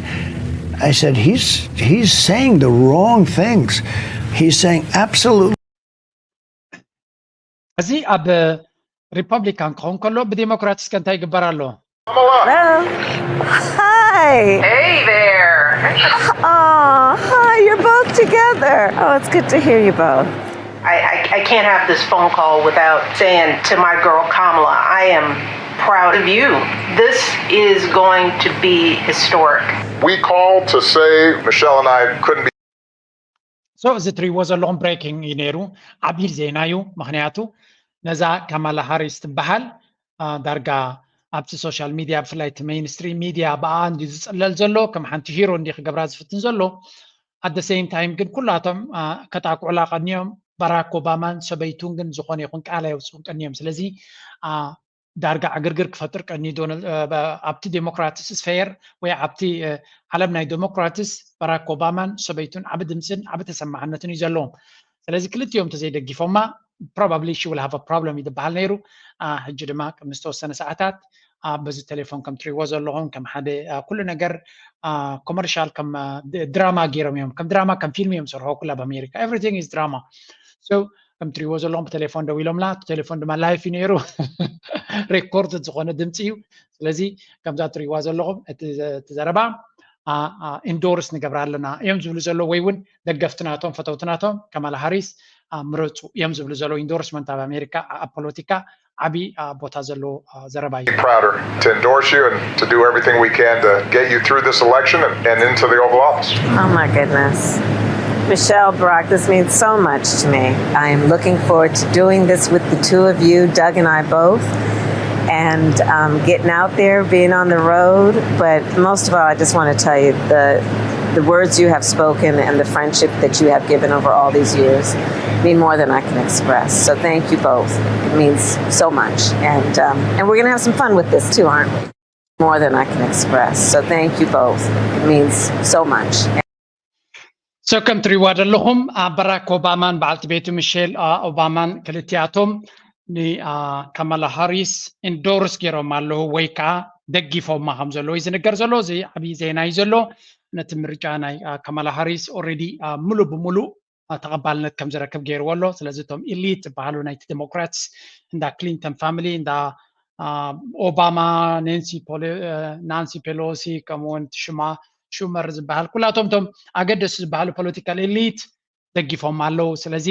I said, he's he's saying the wrong things. He's saying absolutely እዚ ኣብ ሪፐብሊካን ክኸውን ከሎ ብዴሞክራት እስከ እንታይ ይግበር ኣሎ? Hello. Hi. Hey there. Oh, hi. You're both together. Oh, it's good to hear you both. I, I, I can't have this phone call without saying to my girl Kamala, I am proud of you. This is going to be historic. We called to say Michelle and I couldn't be So እዚ ትሪእዎ ዘለኹም ብሬኪንግ እዩ ነይሩ። ዓብይ ዜና እዩ። ምክንያቱ ነዛ ካማላ ሃሪስ ትበሃል ዳርጋ ኣብቲ ሶሻል ሚድያ፣ ብፍላይ እቲ ሜይንስትሪም ሚድያ ብኣ እንዲ ዝፅለል ዘሎ፣ ከም ሓንቲ ሂሮ እንዲ ክገብራ ዝፍትን ዘሎ። ኣደ ሴም ታይም ግን ኩላቶም ከጣቅዑላ ቀኒዮም። ባራክ ኦባማን ሰበይቱን ግን ዝኾነ ይኹን ቃል ኣየውፅኡን ቀኒዮም። ስለዚ ዳርጋ ዕግርግር ክፈጥር ቀኒ ዶናልድ ኣብቲ ዴሞክራትስ ስፌር ወይ ኣብቲ ዓለም ናይ ዴሞክራትስ ባራክ ኦባማን ሰበይቱን ዓቢ ድምፅን ዓቢ ተሰማዕነትን እዩ ዘለዎም። ስለዚ ክልቲኦም ተዘይደጊፎማ probably she will have a problem ይበሃል ነይሩ። ሕጂ ድማ ቅድሚ ዝተወሰነ ሰዓታት በዚ ቴሌፎን ከም ትሪእዎ ዘለኹም ከም ሓደ ኩሉ ነገር ኮመርሻል ከም ድራማ ገይሮም እዮም። ከም ድራማ ከም ፊልም እዮም ዝሰርሖ ኩላ ኣብ ኣሜሪካ። Everything is drama። So ከም ትሪእዎ ዘለኹም ብቴሌፎን ደው ኢሎምላ። እቲ ቴሌፎን ድማ ላይፍ እዩ ነይሩ። ሬኮርድ ዝኾነ ድምፂ እዩ። ስለዚ ከምዛ ትሪእዋ ዘለኹም እቲ ዘረባ ኢንዶርስ ንገብራ ኣለና እዮም ዝብሉ ዘለዉ፣ ወይ እውን ደገፍቲ ናቶም ፈተውቲ ናቶም ካማላ ሃሪስ ምረፁ እዮም ዝብሉ ዘለዉ። ኢንዶርስመንት ኣብ ኣሜሪካ ኣብ ፖለቲካ ዓብዪ ቦታ ዘለዎ ዘረባ እዩ። Prouder to endorse you and to do everything we can to get you through this election and, and into the Oval Office. Oh my goodness. Michelle, Barack, this means so much to me. I am looking forward to doing this with the two of you, Doug and I both, and um, getting out there, being on the road. But most of all, I just want to tell you the the words you have spoken and the friendship that you have given over all these years mean more than I can express. So thank you both. It means so much, and um, and we're gonna have some fun with this too, aren't we? More than I can express. So thank you both. It means so much. So ከም ትሪእዋ ዘለኹም ባራክ ኦባማን በዓልቲ ቤቱ ሚሼል ኦባማን ክልቲኣቶም ንካማላ ሃሪስ ኢንዶርስ ገይሮም ኣለዉ ወይ ከዓ ደጊፎማ ከም ዘለዉ እዩ ዝንገር ዘሎ። እዚ ዓብዪ ዜና እዩ ዘሎ። ነቲ ምርጫ ናይ ካማላ ሃሪስ ኦልሬዲ ሙሉእ ብሙሉእ ተቐባልነት ከም ዝረክብ ገይርዎ ኣሎ። ስለዚ እቶም ኢሊት ዝበሃሉ ናይቲ ዴሞክራትስ እንዳ ክሊንተን ፋሚሊ፣ እንዳ ኦባማ፣ ናንሲ ፔሎሲ፣ ከምኡውን ሽማ ሹመር ዝበሃል ኩላቶም እቶም ኣገደስቲ ዝበሃሉ ፖለቲካል ኢሊት ደጊፎም ኣለዉ። ስለዚ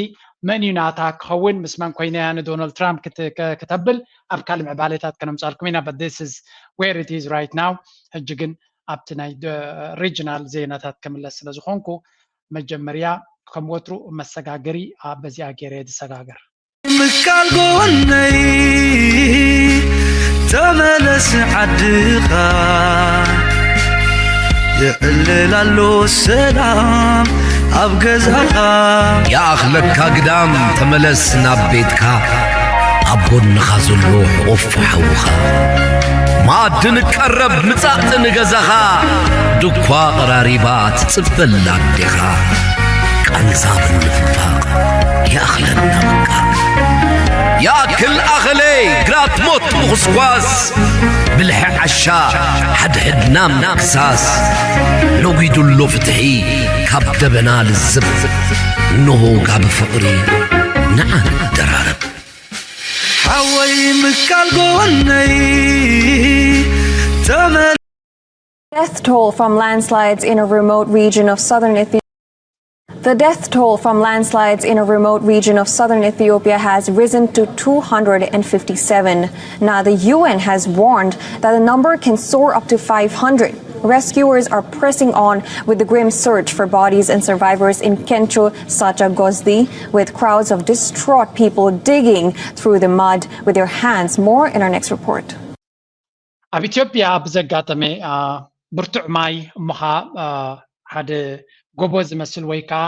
መን እዩ ናታ ክኸውን ምስ መን ኮይነ እያ ንዶናልድ ትራምፕ ክተብል ኣብ ካልእ ምዕባሌታት ከነምፃልኩም ኢና። But this is where it is right now። ሕጂ ግን ኣብቲ ናይ ሪጅናል ዜናታት ክምለስ ስለ ዝኾንኩ መጀመርያ ከም ወትሩ መሰጋገሪ በዚኣ ገይረ ዝሰጋገር ምቃል ጎነይ ተመለስ ዓድኻ የዕልል ኣሎ ሰላም ኣብ ገዛኻ ይኣኽለካ ግዳም ተመለስ ናብ ቤትካ ኣብ ጎንኻ ዘሎ ሕቑፍ ሓውኻ ማዕድን ቀረብ ምጻእ ንገዛኻ ድኳ ቐራሪባ ትጽበላ ኣዴኻ ቃንዛ ብምፍንፋቕ ይኣኽለና ምቃል ይኣክል ኣኸለይ ግራት ሞት ምኹስኳስ ብልሒ ዓሻ ሓድሕድና ምክሳስ ነጒዱሎ ፍትሒ ካብ ደበና ልዝብ እንሆ ጋቢ ፍቕሪ ንዓ ንደራረብ ሓወይ ምካል ጎነይ ተመ Death toll from landslides in a remote region of southern Ethiopia. The death toll from landslides in a remote region of southern Ethiopia has risen to two hundred fifty-seven. Now, the U N has warned that the number can soar up to five hundred. Rescuers are pressing on with the grim search for bodies and survivors in Kencho Sacha Gozdi, with crowds of distraught people digging through the mud with their hands. More in our next report. ኣብ ኢትዮጵያ ብዘጋጠመ ብርቱዕ ማይ እሞ ኸዓ ሓደ ጎቦ ዝመስል ወይ ከዓ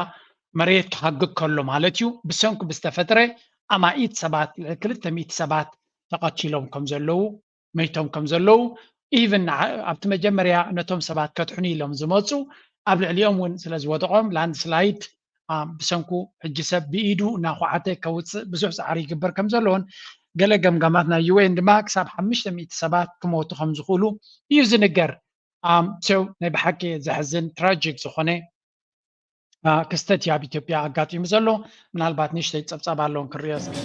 መሬት ክሃግግ ከሎ ማለት እዩ ብሰንኩ ብዝተፈጥረ ኣማኢት ሰባት ልዕሊ ክልተ ሚእቲ ሰባት ተቐቲሎም ከም ዘለዉ መይቶም ከም ዘለዉ ኢቭን ኣብቲ መጀመርያ ነቶም ሰባት ከድሕኑ ኢሎም ዝመፁ ኣብ ልዕሊኦም እውን ስለ ዝወደቖም ላንድስላይድ ብሰንኩ ሕጂ ሰብ ብኢዱ እናኳዓተ ከውፅእ ብዙሕ ፃዕሪ ይግበር ከም ዘለዎን ገለ ገምጋማት ናይ ዩኤን ድማ ክሳብ ሓሙሽተ ሚእቲ ሰባት ክሞቱ ከም ዝኽእሉ እዩ ዝንገር። ሶ ናይ ብሓቂ ዘሕዝን ትራጂክ ዝኾነ ክስተት እዩ ኣብ ኢትዮጵያ ኣጋጢሙ ዘሎ። ምናልባት ንእሽተይ ፀብፃብ ኣለውን ክንሪኦ እስኪ።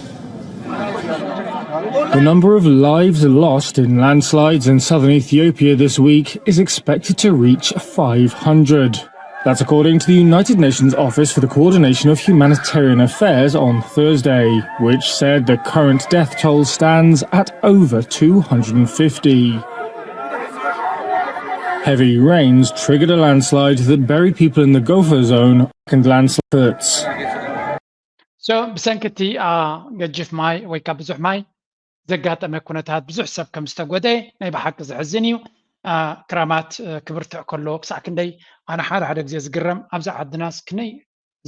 The number of lives lost in landslides in southern Ethiopia this week is expected to reach five hundred. That's according to the United Nations Office for the Coordination of Humanitarian Affairs on Thursday, which said the current death toll stands at over two hundred fifty. Heavy rains triggered a landslide that buried people in the Gofa zone and landslides. So ብሰንኪ እቲ ገጅፍ ማይ ወይ ካብ ብዙሕ ማይ ዘጋጠመ ኩነታት ብዙሕ ሰብ ከም ዝተጎደ ናይ ብሓቂ ዘሕዝን እዩ። ክራማት ክብርትዕ ከሎ ክሳዕ ክንደይ ኣነ ሓደ ሓደ ግዜ ዝግረም፣ ኣብዛ ዓድናስ ክንደይ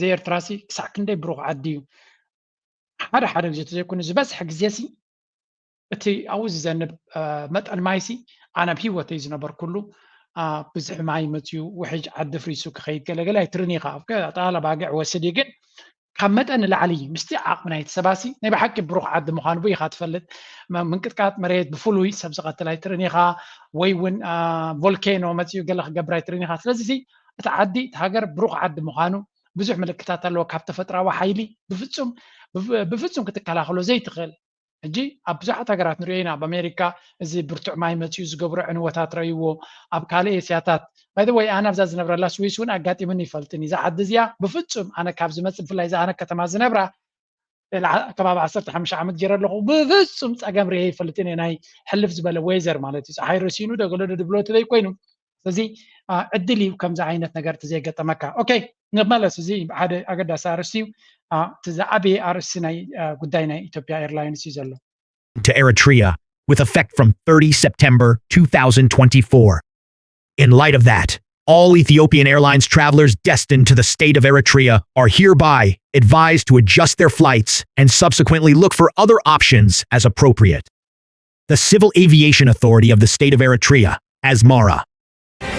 ዘይኤርትራሲ ክሳዕ ክንደይ ብሩኽ ዓዲ እዩ። ሓደ ሓደ ግዜ ተዘይኮይኑ ዝበዝሐ ግዜሲ እቲ ኣብኡ ዝዘንብ መጠን ማይሲ ኣነ ኣብ ሂወተይ ዝነበርኩሉ ብዙሕ ማይ መፅዩ ውሕጅ ዓዲ ፍሪሱ ክኸይድ ገለገለ ኣይትርን ኢኻ። ኣብከ ኣጠቓላ ባግዕ ወስድ እዩ፣ ግን ካብ መጠን ንላዕሊ ምስቲ ዓቕሚ ናይቲ ሰባሲ ናይ ብሓቂ ብሩኽ ዓዲ ምዃኑ ብኡ ኢኻ ትፈልጥ። ምንቅጥቃጥ መሬት ብፍሉይ ሰብ ዝቐትል ኣይትርን ኢኻ፣ ወይ እውን ቮልኬኖ መፅዩ ገለ ክገብር ኣይትርን ኢኻ። ስለዚ እቲ ዓዲ እቲ ሃገር ብሩኽ ዓዲ ምዃኑ ብዙሕ ምልክታት ኣለዎ። ካብ ተፈጥራዊ ሓይሊ ብፍፁም ብፍፁም ክትከላኸሎ ዘይትኽእል ሕጂ ኣብ ብዙሓት ሃገራት ንሪኦ ኢና። ኣብ ኣሜሪካ እዚ ብርቱዕ ማይ መፅዩ ዝገብሮ ዕንወታት ረእይዎ፣ ኣብ ካልእ ኤስያታት። ባይ ወይ ኣነ ኣብዛ ዝነብረላ ስዊስ እውን ኣጋጢሙኒ ይፈልጥን እዩ። እዛ ዓዲ እዚኣ ብፍፁም ኣነ ካብ ዝመፅእ፣ ብፍላይ እዛ ኣነ ከተማ ዝነብራ ከባቢ ዓሰርተ ሓሙሽተ ዓመት ገይረ ኣለኹ፣ ብፍፁም ፀገም ርኤ ይፈልጥን እየ። ናይ ሕልፍ ዝበለ ዌዘር ማለት እዩ፣ ፀሓይ ረሲኑ ደገሎ ድብሎ ትበይ ኮይኑ እዚ ዕድል እዩ ከምዚ ዓይነት ነገር እቲ ዘይገጠመካ። ኦኬ፣ ንመለስ። እዚ ሓደ ኣገዳሲ ኣርእስቲ እዩ። እቲ ዝዓበየ ኣርእስቲ ናይ ጉዳይ ናይ ኢትዮጵያ ኤርላይንስ እዩ ዘሎ። To Eritrea, with effect from thirty September two thousand twenty-four. In light of that, all Ethiopian Airlines travelers destined to the state of Eritrea are hereby advised to adjust their flights and subsequently look for other options as appropriate. The Civil Aviation Authority of the state of Eritrea, Asmara,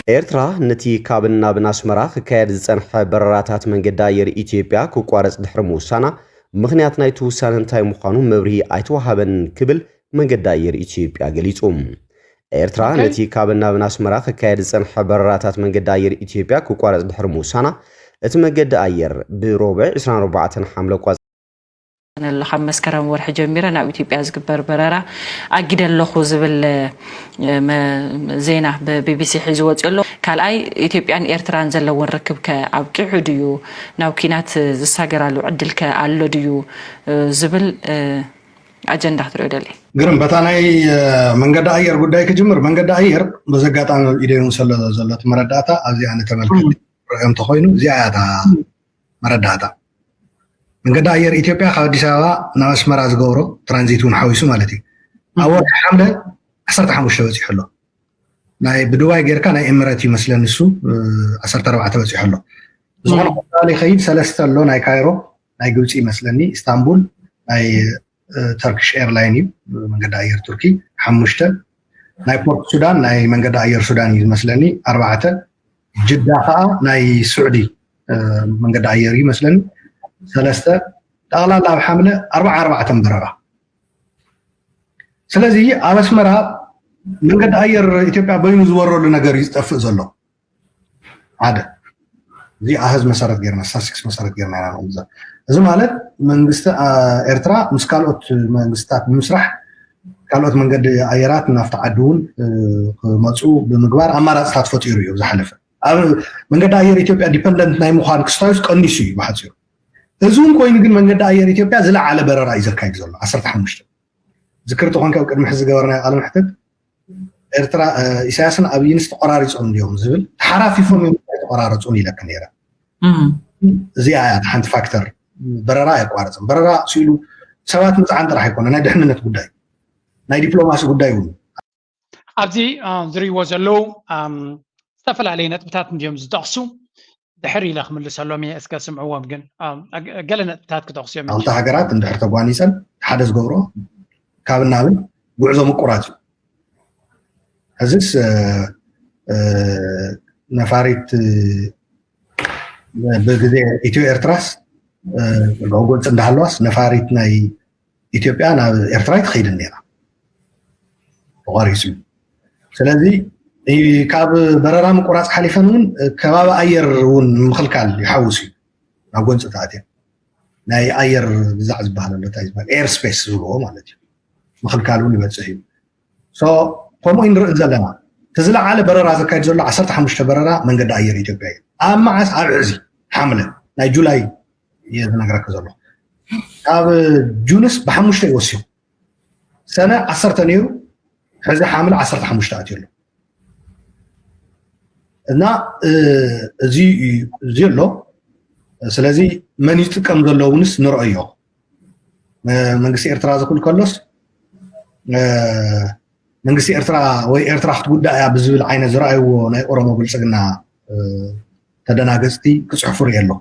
ኤርትራ ነቲ ካብን ናብን ኣስመራ ክካየድ ዝጸንሐ በረራታት መንገዲ ኣየር ኢትዮጵያ ክቋረጽ ድሕሪ ምውሳና፣ ምኽንያት ናይቲ ውሳነ እንታይ ምዃኑ መብርሂ ኣይተዋሃበን ክብል መንገዲ ኣየር ኢትዮጵያ ገሊጹ። ኤርትራ ነቲ ካብን ናብን ኣስመራ ክካየድ ዝጸንሐ በረራታት መንገዲ ኣየር ኢትዮጵያ ክቋረጽ ድሕሪ ምውሳና፣ እቲ መንገዲ ኣየር ብሮብዕ ዕስራን ኣርባዕተን ሓምለ ቋጽ ኣሎ። ካብ መስከረም ወርሒ ጀሚረ ናብ ኢትዮጵያ ዝግበር በረራ ኣጊደ ኣለኹ ዝብል ዜና ብቢቢሲ ሒዙ ወፂኡ ኣሎ። ካልኣይ፣ ኢትዮጵያን ኤርትራን ዘለውን ርክብ ከ ኣብቂዑ ድዩ? ናብ ኲናት ዝሳገራሉ ዕድል ከ ኣሎ ድዩ ዝብል ኣጀንዳ ክትሪኦ ደሊ። ግርም፣ በታ ናይ መንገዲ ኣየር ጉዳይ ክጅምር። መንገዲ ኣየር በዚ ኣጋጣሚ ኣብ ኢደይ እውን ዘሎ ዘሎ እቲ መረዳእታ ኣብዚ ኣነ ተመልከቲ ርኦ እንተኮይኑ እዚኣ እያ እታ መረዳእታ። መንገዲ ኣየር ኢትዮጵያ ካብ ኣዲስ ኣበባ ናብ ኣስመራ ዝገብሮ ትራንዚት እውን ሓዊሱ ማለት እዩ ኣብ ወርሒ ሓምለ ዓሰርተ ሓሙሽተ በፂሑ ኣሎ። ናይ ብዱባይ ጌርካ ናይ ኤምረት ይመስለኒ እሱ ዓሰርተ ኣርባዕተ በፂሑ ኣሎ። ብዝኾነ ቆፃሊ ይኸይድ ሰለስተ ኣሎ፣ ናይ ካይሮ ናይ ግብፂ ይመስለኒ፣ ኢስታንቡል ናይ ተርኪሽ ኤርላይን እዩ መንገዲ ኣየር ቱርኪ፣ ሓሙሽተ ናይ ፖርት ሱዳን ናይ መንገዲ ኣየር ሱዳን እዩ ዝመስለኒ፣ ኣርባዕተ ጅዳ ከዓ ናይ ስዑዲ መንገዲ ኣየር እዩ መስለኒ፣ ሰለስተ ጠቕላላ ኣብ ሓምለ ኣርባዓ ኣርባዕተን በረራ። ስለዚ ኣብ ኣስመራ መንገዲ ኣየር ኢትዮጵያ በይኑ ዝበረሉ ነገር እዩ ዝጠፍእ ዘሎ። ሓደ እዚ ኣሃዝ መሰረት ጌርና ስታስቲክስ መሰረት ጌርና ኢና ንዕዘብ። እዚ ማለት መንግስቲ ኤርትራ ምስ ካልኦት መንግስታት ብምስራሕ ካልኦት መንገዲ ኣየራት ናብቲ ዓዲ እውን ክመፁ ብምግባር ኣማራፅታት ፈጢሩ እዩ ዝሓለፈ። ኣብ መንገዲ ኣየር ኢትዮጵያ ዲፐንደንት ናይ ምዃን ክስታዩስ ቀኒሱ እዩ ብሓፂሩ። እዚ እውን ኮይኑ ግን መንገዲ ኣየር ኢትዮጵያ ዝለዓለ በረራ እዩ ዘካይድ ዘሎ ዓሰርተ ሓሙሽተ። ዝክር ተኾንካ ኣብ ቅድሚ ሕዚ ዝገበርናዮ ቃለ መሕትት ኤርትራ ኢሳያስን ኣብይንስ ተቆራሪፆም እንዲዮም ዝብል ተሓራፊፎም እዮም ተቆራረፁን ኢለክ ነይረ። እዚኣ እያ ሓንቲ ፋክተር። በረራ ኣየቋረፅም። በረራ ስኢሉ ሰባት ምፅዓን ጥራሕ ኣይኮነ ናይ ድሕንነት ጉዳይ ናይ ዲፕሎማሲ ጉዳይ እውን ኣብዚ ዝርእይዎ ዘለዉ ዝተፈላለዩ ነጥብታት እንዲዮም ዝጠቕሱ። ድሕር ኢለ ክምልሰሎም እየ እስከ ስምዕዎም ግን ገለ ነጥብታት ክጠቕሱ እዮም። ክልተ ሃገራት እንድሕር ተጓኒፀን ሓደ ዝገብሮ ካብ ናብን ጉዕዞ ምቁራፅ እዩ። ሕዝስ ነፋሪት ብግዜ ኢትዮ ኤርትራስ ጎንፂ እንዳሃለዋስ ነፋሪት ናይ ኢትዮጵያ ናብ ኤርትራ ኣይትኸይድን ነይራ ተቋሪፁ እዩ። ስለዚ ካብ በረራ ምቁራፅ ሓሊፈን እውን ከባቢ ኣየር እውን ምኽልካል ይሓውስ እዩ። ናብ ጎንፂ ተኣትየን ናይ ኣየር ግዛዕ ዝበሃል ኣሎ እንታይ ዝበሃል ኤር ስፔስ ዝብልዎ ማለት እዩ ምኽልካል እውን ይበፅሕ እዩ። ከምኡ ንርኢ ዘለና እቲ ዝለዓለ በረራ ዘካይድ ዘሎ ዓሰርተ ሓሙሽተ በረራ መንገዲ ኣየር ኢትዮጵያ እዩ። ኣብ መዓስ ኣብ ሕዚ ሓምለ ናይ ጁላይ እየ ዝነግረካ ዘሎ ካብ ጁንስ ብሓሙሽተ ይወሲኹ ሰነ ዓሰርተ ነይሩ ሕዚ ሓምለ ዓሰርተ ሓሙሽተ ኣትዩ ኣሎ እና እዚ እዚ ኣሎ ስለዚ መን ይጥቀም ዘሎ እውንስ ንረኣዮ መንግስቲ ኤርትራ ዝኽእል ከሎስ መንግስቲ ኤርትራ ወይ ኤርትራ ክትጉዳእ እያ ብዝብል ዓይነት ዝረኣይዎ ናይ ኦሮሞ ብልፅግና ተደናገፅቲ ክፅሕፉ ርኢ ኣለኹ።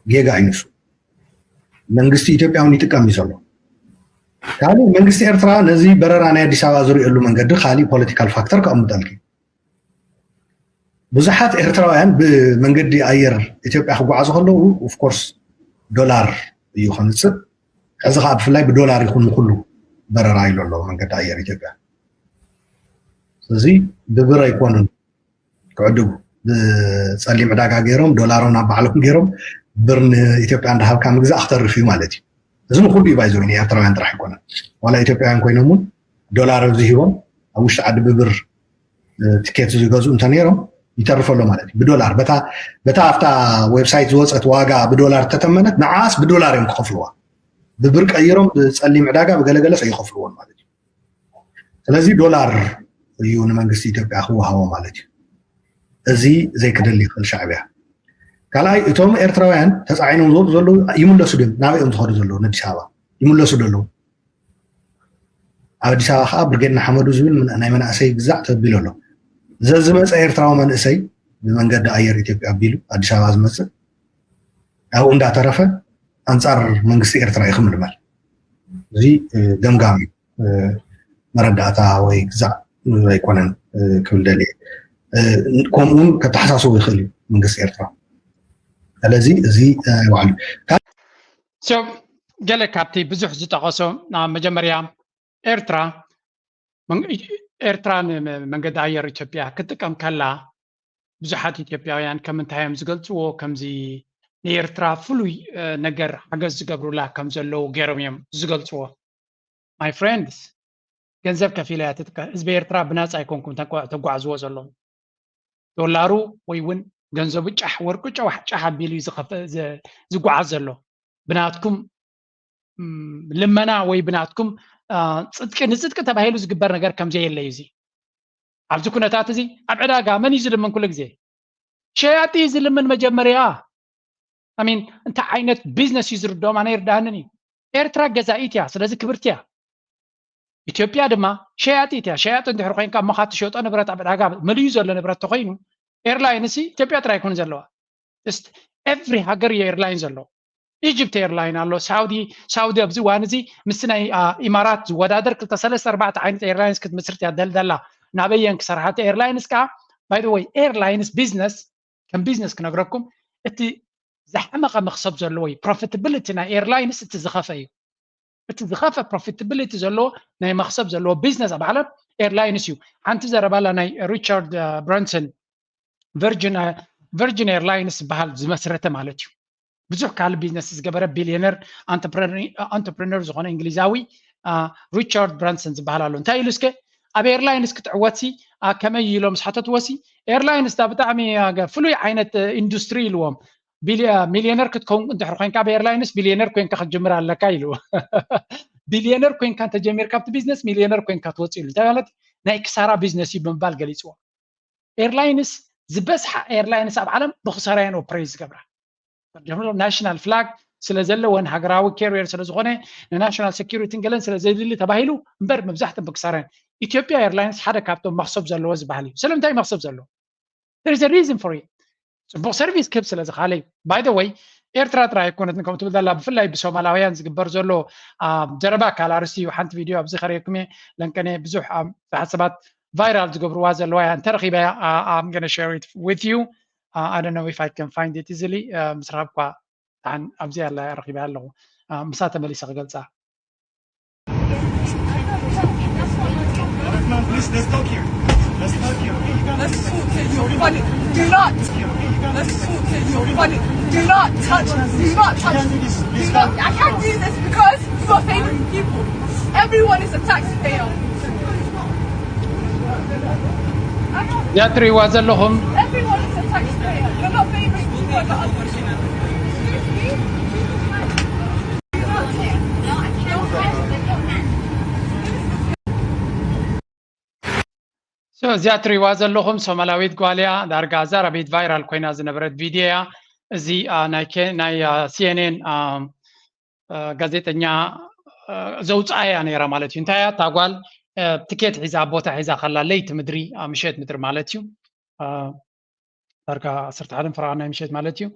ጌጋ እዩ ንሱ። መንግስቲ ኢትዮጵያ እውን ይጥቀም እዩ ዘሎ። ካልእ መንግስቲ ኤርትራ ነዚ በረራ ናይ ኣዲስ ኣበባ ዝርእየሉ መንገዲ ካልእ ፖለቲካል ፋክተር ከቐምጠልኪ። ብዙሓት ኤርትራውያን ብመንገዲ ኣየር ኢትዮጵያ ክጓዓዙ ከለዉ ኦፍኮርስ ዶላር እዩ ከምፅእ። ሕዚ ከዓ ብፍላይ ብዶላር ይኹን ንኩሉ በረራ ኢሉ ኣሎ መንገዲ ኣየር ኢትዮጵያ። ስለዚ ብብር ኣይኮኑን ክዕድጉ፣ ብፀሊም ዕዳጋ ገይሮም ዶላሮም ናብ ባዕሎም ገይሮም ብር ንኢትዮጵያ እንዳሃብካ ምግዛእ ክተርፍ እዩ ማለት እዩ። እዚ ንኩሉ እዩ ባይዘ ንኤርትራውያን ጥራሕ ኣይኮነን። ዋላ ኢትዮጵያውያን ኮይኖም እውን ዶላር ኣብዚ ሂቦም ኣብ ውሽጢ ዓዲ ብብር ትኬት ዝገዝኡ እንተነይሮም ይተርፈሎ ማለት እዩ። ብዶላር በታ በታ ኣብታ ዌብሳይት ዝወፀት ዋጋ ብዶላር ተተመነት ንዓስ ብዶላር እዮም ክኸፍልዋ። ብብር ቀይሮም ብፀሊም ዕዳጋ ብገለገለስ ኣይኸፍልዎን ማለት እዩ። ስለዚ ዶላር እዩ ንመንግስቲ ኢትዮጵያ ክወሃቦ ማለት እዩ። እዚ ዘይክደሊ ይኽእል ሻዕብያ። ካልኣይ እቶም ኤርትራውያን ተፃዒኖም ዝወፁ ዘለዉ ይምለሱ ድዮም? ናበይ እዮም ዝኸዱ ዘለዉ? ንኣዲስ ኣበባ ይምለሱ ዶ ኣለዉ? ኣብ ኣዲስ ኣበባ ከዓ ብርጌድ ንሓመዱ ዝብል ናይ መናእሰይ ግዛዕ ተቢሉ ኣሎ። ዘዝመፀ ኤርትራዊ መንእሰይ ብመንገዲ ኣየር ኢትዮጵያ ኣቢሉ ኣዲስ ኣበባ ዝመፅእ ኣብኡ እንዳተረፈ ኣንፃር መንግስቲ ኤርትራ እዩ ክምልመል። እዚ ገምጋም እዩ፣ መረዳእታ ወይ ግዛዕ ኣይኮነን ክብል ደልየ። ከምኡውን ከተሓሳስቡ ይኽእል እዩ መንግስቲ ኤርትራ። ስለዚ እዚ ይባዕሉ ገለ ካብቲ ብዙሕ ዝጠቐሶ መጀመርያ ኤርትራ ኤርትራ ንመንገዲ ኣየር ኢትዮጵያ ክትጥቀም ከላ ብዙሓት ኢትዮጵያውያን ከም እንታይ እዮም ዝገልፅዎ ከምዚ ንኤርትራ ፍሉይ ነገር ሓገዝ ዝገብሩላ ከም ዘለዉ ገይሮም እዮም ዝገልፅዎ። My friends ገንዘብ ከፊላ እያ ትጥቀም። ህዝቢ ኤርትራ ብናፃ ኣይኮንኩም ተጓዕዝዎ ዘለኹም። ዶላሩ ወይ እውን ገንዘቡ ጫሕ ወርቁ ጨዋሕ ጫሕ ኣቢሉ እዩ ዝጓዓዝ ዘሎ። ብናትኩም ልመና ወይ ብናትኩም ፅድቂ ንፅድቂ ተባሂሉ ዝግበር ነገር ከምዘየለ እዩ። እዚ ኣብዚ ኩነታት እዚ ኣብ ዕዳጋ መን እዩ ዝልምን? ኩሉ ግዜ ሸያጢ እዩ ዝልምን። መጀመርያ ኣሚን እንታይ ዓይነት ቢዝነስ እዩ ዝርድኦም ኣነ ይርድኣንን እዩ። ኤርትራ ገዛኢት እያ፣ ስለዚ ክብርቲ እያ። ኢትዮጵያ ድማ ሸያጢት እያ። ሸያጢ እንድሕር ኮይንካ እሞ ካብ ትሸጦ ንብረት ኣብ ዕዳጋ መሊኡ ዘሎ ንብረት ተኮይኑ ኤርላይንስ ኢትዮጵያ ጥራይ ኣይኮን ዘለዋ። ኤቭሪ ሃገር እዩ ኤርላይን ዘለዎ። ኢጅፕት ኤርላይን ኣሎ። ሳውዲ ሳውዲ ኣብዚ እዋን እዚ ምስ ናይ ኢማራት ዝወዳደር ክልተ ሰለስተ ኣርባዕተ ዓይነት ኤርላይንስ ክትምስርት እያ ደልደላ። ናበየን ክሰርሓ? እቲ ኤርላይንስ ከዓ ባይ ወይ ኤርላይንስ ቢዝነስ ከም ቢዝነስ ክነግረኩም እቲ ዝሓመቐ መክሰብ ዘለዎ እዩ። ፕሮፊታብሊቲ ናይ ኤርላይንስ እቲ ዝኸፈ እዩ። እቲ ዝኸፈ ፕሮፊታብሊቲ ዘለዎ ናይ መክሰብ ዘለዎ ቢዝነስ ኣብ ዓለም ኤርላይንስ እዩ። ሓንቲ ዘረባላ ናይ ሪቻርድ ብራንሰን ቨርጅን ኤርላይንስ ዝበሃል ዝመስረተ ማለት እዩ። ብዙሕ ካልእ ቢዝነስ ዝገበረ ቢልዮነር ኣንተርፕረነር ዝኾነ እንግሊዛዊ ሪቻርድ ብራንሰን ዝበሃል ኣሎ። እንታይ ኢሉ እስከ ኣብ ኤርላይንስ ክትዕወትሲ ከመይ ኢሎም ዝሓተትዎሲ ኤርላይንስ ዳ ብጣዕሚ ፍሉይ ዓይነት ኢንዱስትሪ ኢልዎም። ሚልዮነር ክትከውን እንድሕር ኮይንካ ኣብ ኤርላይንስ ቢልዮነር ኮይንካ ክትጅምር ኣለካ ኢሉ። ቢልዮነር ኮይንካ እንተጀሚርካ ኣብቲ ቢዝነስ ሚልዮነር ኮይንካ ትወፅእ ኢሉ። እንታይ ማለት ናይ ክሳራ ቢዝነስ እዩ ብምባል ገሊፅዎ። ኤርላይንስ ዝበዝሓ ኤርላይንስ ኣብ ዓለም ብክሳራ እየን ኦፕሬት ዝገብራ። ናሽናል ፍላግ ስለ ዘለወን ሃገራዊ ካሪየር ስለ ዝኾነ ንናሽናል ሴኩሪቲን ገለን ስለ ዘድሊ ተባሂሉ እምበር መብዛሕተን ብክሳራ እየን። ኢትዮጵያ ኤርላይንስ ሓደ ካብቶም መክሰብ ዘለዎ ዝበሃል እዩ። ስለምንታይ መክሰብ ዘለዎ? There is a reason for it. ፅቡቅ ሰርቪስ ክህብ ስለ ዝካለ እዩ። By the way ኤርትራ ጥራይ ኣይኮነትን ከም ትብል ዘላ ብፍላይ ብሶማላውያን ዝግበር ዘሎ ዘረባ ካል ኣርስቲ እዩ። ሓንቲ ቪድዮ ኣብዚ ከርእየኩም እየ። ለንቀነ ብዙሕ ብዙሓት ሰባት ቫይራል ዝገብርዋ ዘለዋ እያ። እንተረኺበያ I'm gonna share it with you. I don't know if I can find it easily. ምስ ረኸብኳ ደሓን ኣብዚኣ ኣላ ረኺበያ ኣለኹ። ምሳ ተመሊሰ ክገልፃ። Let's talk here. Let's talk here. Let's talk here. Let's talk here. Let's talk here. Let's talk here. You're funny. Do not. Let's talk here. You're funny. Do not touch. Do not touch. Do not. I can't do this because you're favoring people. Everyone is a taxpayer. እዚኣ ትርእይዋ ዘለኹም Everyone is a taxpayer. You're not favoring people. Excuse me. እዚኣ ትርእይዋ ዘለኹም ሶማላዊት ጓል እያ። ዳርጋ ኣዛራቢት ቫይራል ኮይና ዝነበረት ቪድዮ እያ። እዚ ናይ ሲኤንኤን ጋዜጠኛ ዘውፅኣ እያ ነይራ ማለት እዩ። እንታይ እያ እታ ጓል? ትኬት ሒዛ፣ ቦታ ሒዛ ከላ፣ ለይቲ ምድሪ፣ ምሸት ምድሪ ማለት እዩ። ዳርጋ ዓሰርተ ሓደ ፍርቓ ናይ ምሸት ማለት እዩ።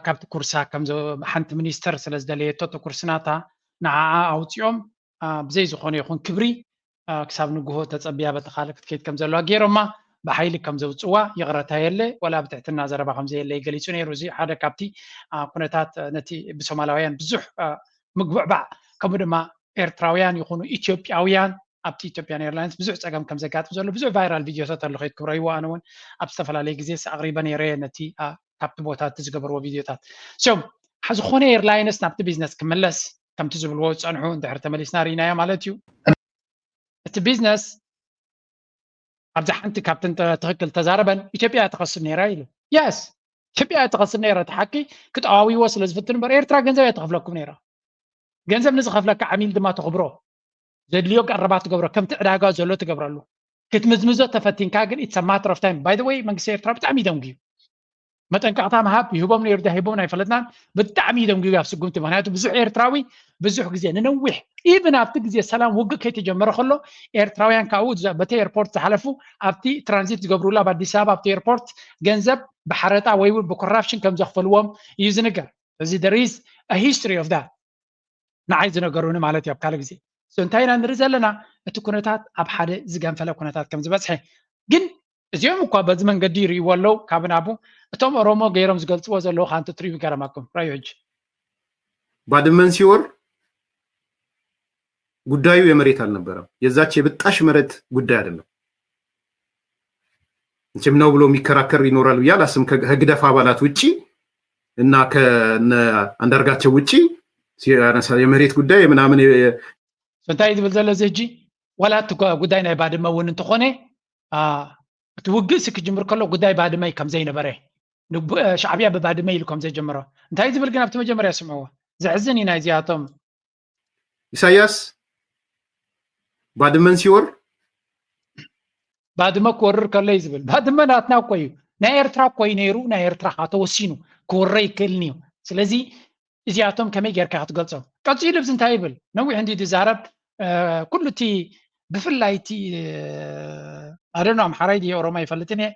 ካብቲ ኩርሳ ከም ሓንቲ ሚኒስተር ስለ ዝደለየቶ እቲ ኩርሲ ናታ ንዓኣ ኣውፂኦም ብዘይ ዝኾነ ይኹን ክብሪ ክሳብ ንግሆ ተፀቢያ በቲ ካልእ ክትከይድ ከም ዘለዋ ገይሮማ ብሓይሊ ከም ዘውፅዋ ይቕረታ የለ ወላ ብትሕትና ዘረባ ከም ዘየለ ገሊፁ ነይሩ። እዚ ሓደ ካብቲ ኩነታት ነቲ ብሶማላውያን ብዙሕ ምግብዕባዕ ከምኡ ድማ ኤርትራውያን ይኹኑ ኢትዮጵያውያን ኣብቲ ኢትዮጵያን ኤርላይንስ ብዙሕ ፀገም ከም ዘጋጥም ዘሎ ብዙሕ ቫይራል ቪድዮታት ኣሎ። ከይትክብረይዎ ኣነ እውን ኣብ ዝተፈላለየ ግዜ ኣቕሪበ ነይረ ነቲ ካብቲ ቦታ እቲ ዝገበርዎ ቪድዮታት። ሶ ዝኾነ ኤርላይንስ ናብቲ ቢዝነስ ክምለስ ከምቲ ዝብልዎ ዝፀንሑ እንድሕር ተመሊስና ርኢናዮ ማለት እዩ። እቲ ቢዝነስ ኣብዚ ሓንቲ ካብተን ትኽክል ተዛረበን ኢትዮጵያ እያ ትኸስብ ነይራ ኢሉ። የስ ኢትዮጵያ እያ ትኸስብ ነይራ። እቲ ሓቂ ክጠዋዊዎ ስለ ዝፍትን እምበር ኤርትራ ገንዘብ እያ ትኸፍለኩም ነይራ። ገንዘብ ንዝኸፍለካ ዓሚል ድማ ተኽብሮ፣ ዘድልዮ ቀረባት ትገብሮ፣ ከምቲ ዕዳጋ ዘሎ ትገብረሉ። ክትምዝምዞ ተፈቲንካ ግን it's a matter of time። By the way መንግስቲ ኤርትራ ብጣዕሚ ይደንጉ እዩ። መጠንቀቕታ ምሃብ ይህቦም ነይሩ ዶ ሂቦም ኣይፈለጥናን። ብጣዕሚ ይደንጉ እዩ ኣብ ስጉምቲ። ምክንያቱ ብዙሕ ኤርትራዊ ብዙሕ ግዜ ንነዊሕ ኢቭን ኣብቲ ግዜ ሰላም ውግእ ከይተጀመረ ከሎ ኤርትራውያን ካብኡ በቲ ኤርፖርት ዝሓለፉ ኣብቲ ትራንዚት ዝገብሩሉ ኣብ ኣዲስ ኣበባ ኣብቲ ኤርፖርት ገንዘብ ብሓረጣ ወይ እውን ብኮራፕሽን ከም ዘኽፈልዎም እዩ ዝንገር። እዚ there is a history of that ንዓይ ዝነገሩኒ ማለት እዩ ኣብ ካልእ ግዜ። So እንታይ ኢና ንርኢ ዘለና? እቲ ኩነታት ኣብ ሓደ ዝገንፈለ ኩነታት ከም ዝበፅሐ ግን እዚኦም እኳ በዚ መንገዲ ይርእይዎ ኣለዉ። ካብ ናቡ እቶም ኦሮሞ ገይሮም ዝገልፅዎ ዘለዉ ከ ኣንተ ትሪቡ ይገረመኩም። ራዩ ሕጂ ባድመን ሲወር ጉዳዩ የመሬት አልነበረም። የዛች የብጣሽ መሬት ጉዳይ አይደለም። መቼም ነው ብሎ የሚከራከር ይኖራል ብዬ አላስብም። ከህግደፍ አባላት ውጪ እና ከነ አንዳርጋቸው ውጪ ሲያነሳ የመሬት ጉዳይ ምናምን የ- So እንታይ ዝብል ዘሎ እዚ ሕጂ ዋላ እቲ ጓ- ጉዳይ ናይ ባድመ እውን እንተኾነ አ፣ እቲ ውግእ ሲ ክጅምር ከሎ ጉዳይ ባድመ እዩ ከም ዘይነበረ ንቡ- እ፣ ሻዕብያ ብባድመ ኢሉ ከም ዘይጀመሮ እንታይ ዝብል ግን ኣብቲ መጀመርያ ስምዕዎ። ዘሕዝን እዩ ናይዚኣቶም ኢሳያስ ባድመን ሲወር ባድመ ክወርር ከሎ እዩ ዝብል። ባድመ ናትና እኮ እዩ፣ ናይ ኤርትራ እኮ እዩ ነይሩ። ናይ ኤርትራ ከዓ ተወሲኑ ክወረ ይክእልን እዩ። ስለዚ እዚኣቶም ከመይ ጌርካ ክትገልጾም? ቀጺሉ ብዚ እንታይ ይብል? ነዊሕ እንዲ ዝዛረብ እ፣ ኩሉ እቲ ብፍላይ እቲ ኣደኖ ኣምሓራይ ድየ ኦሮሞ ኣይፈልጥን እየ።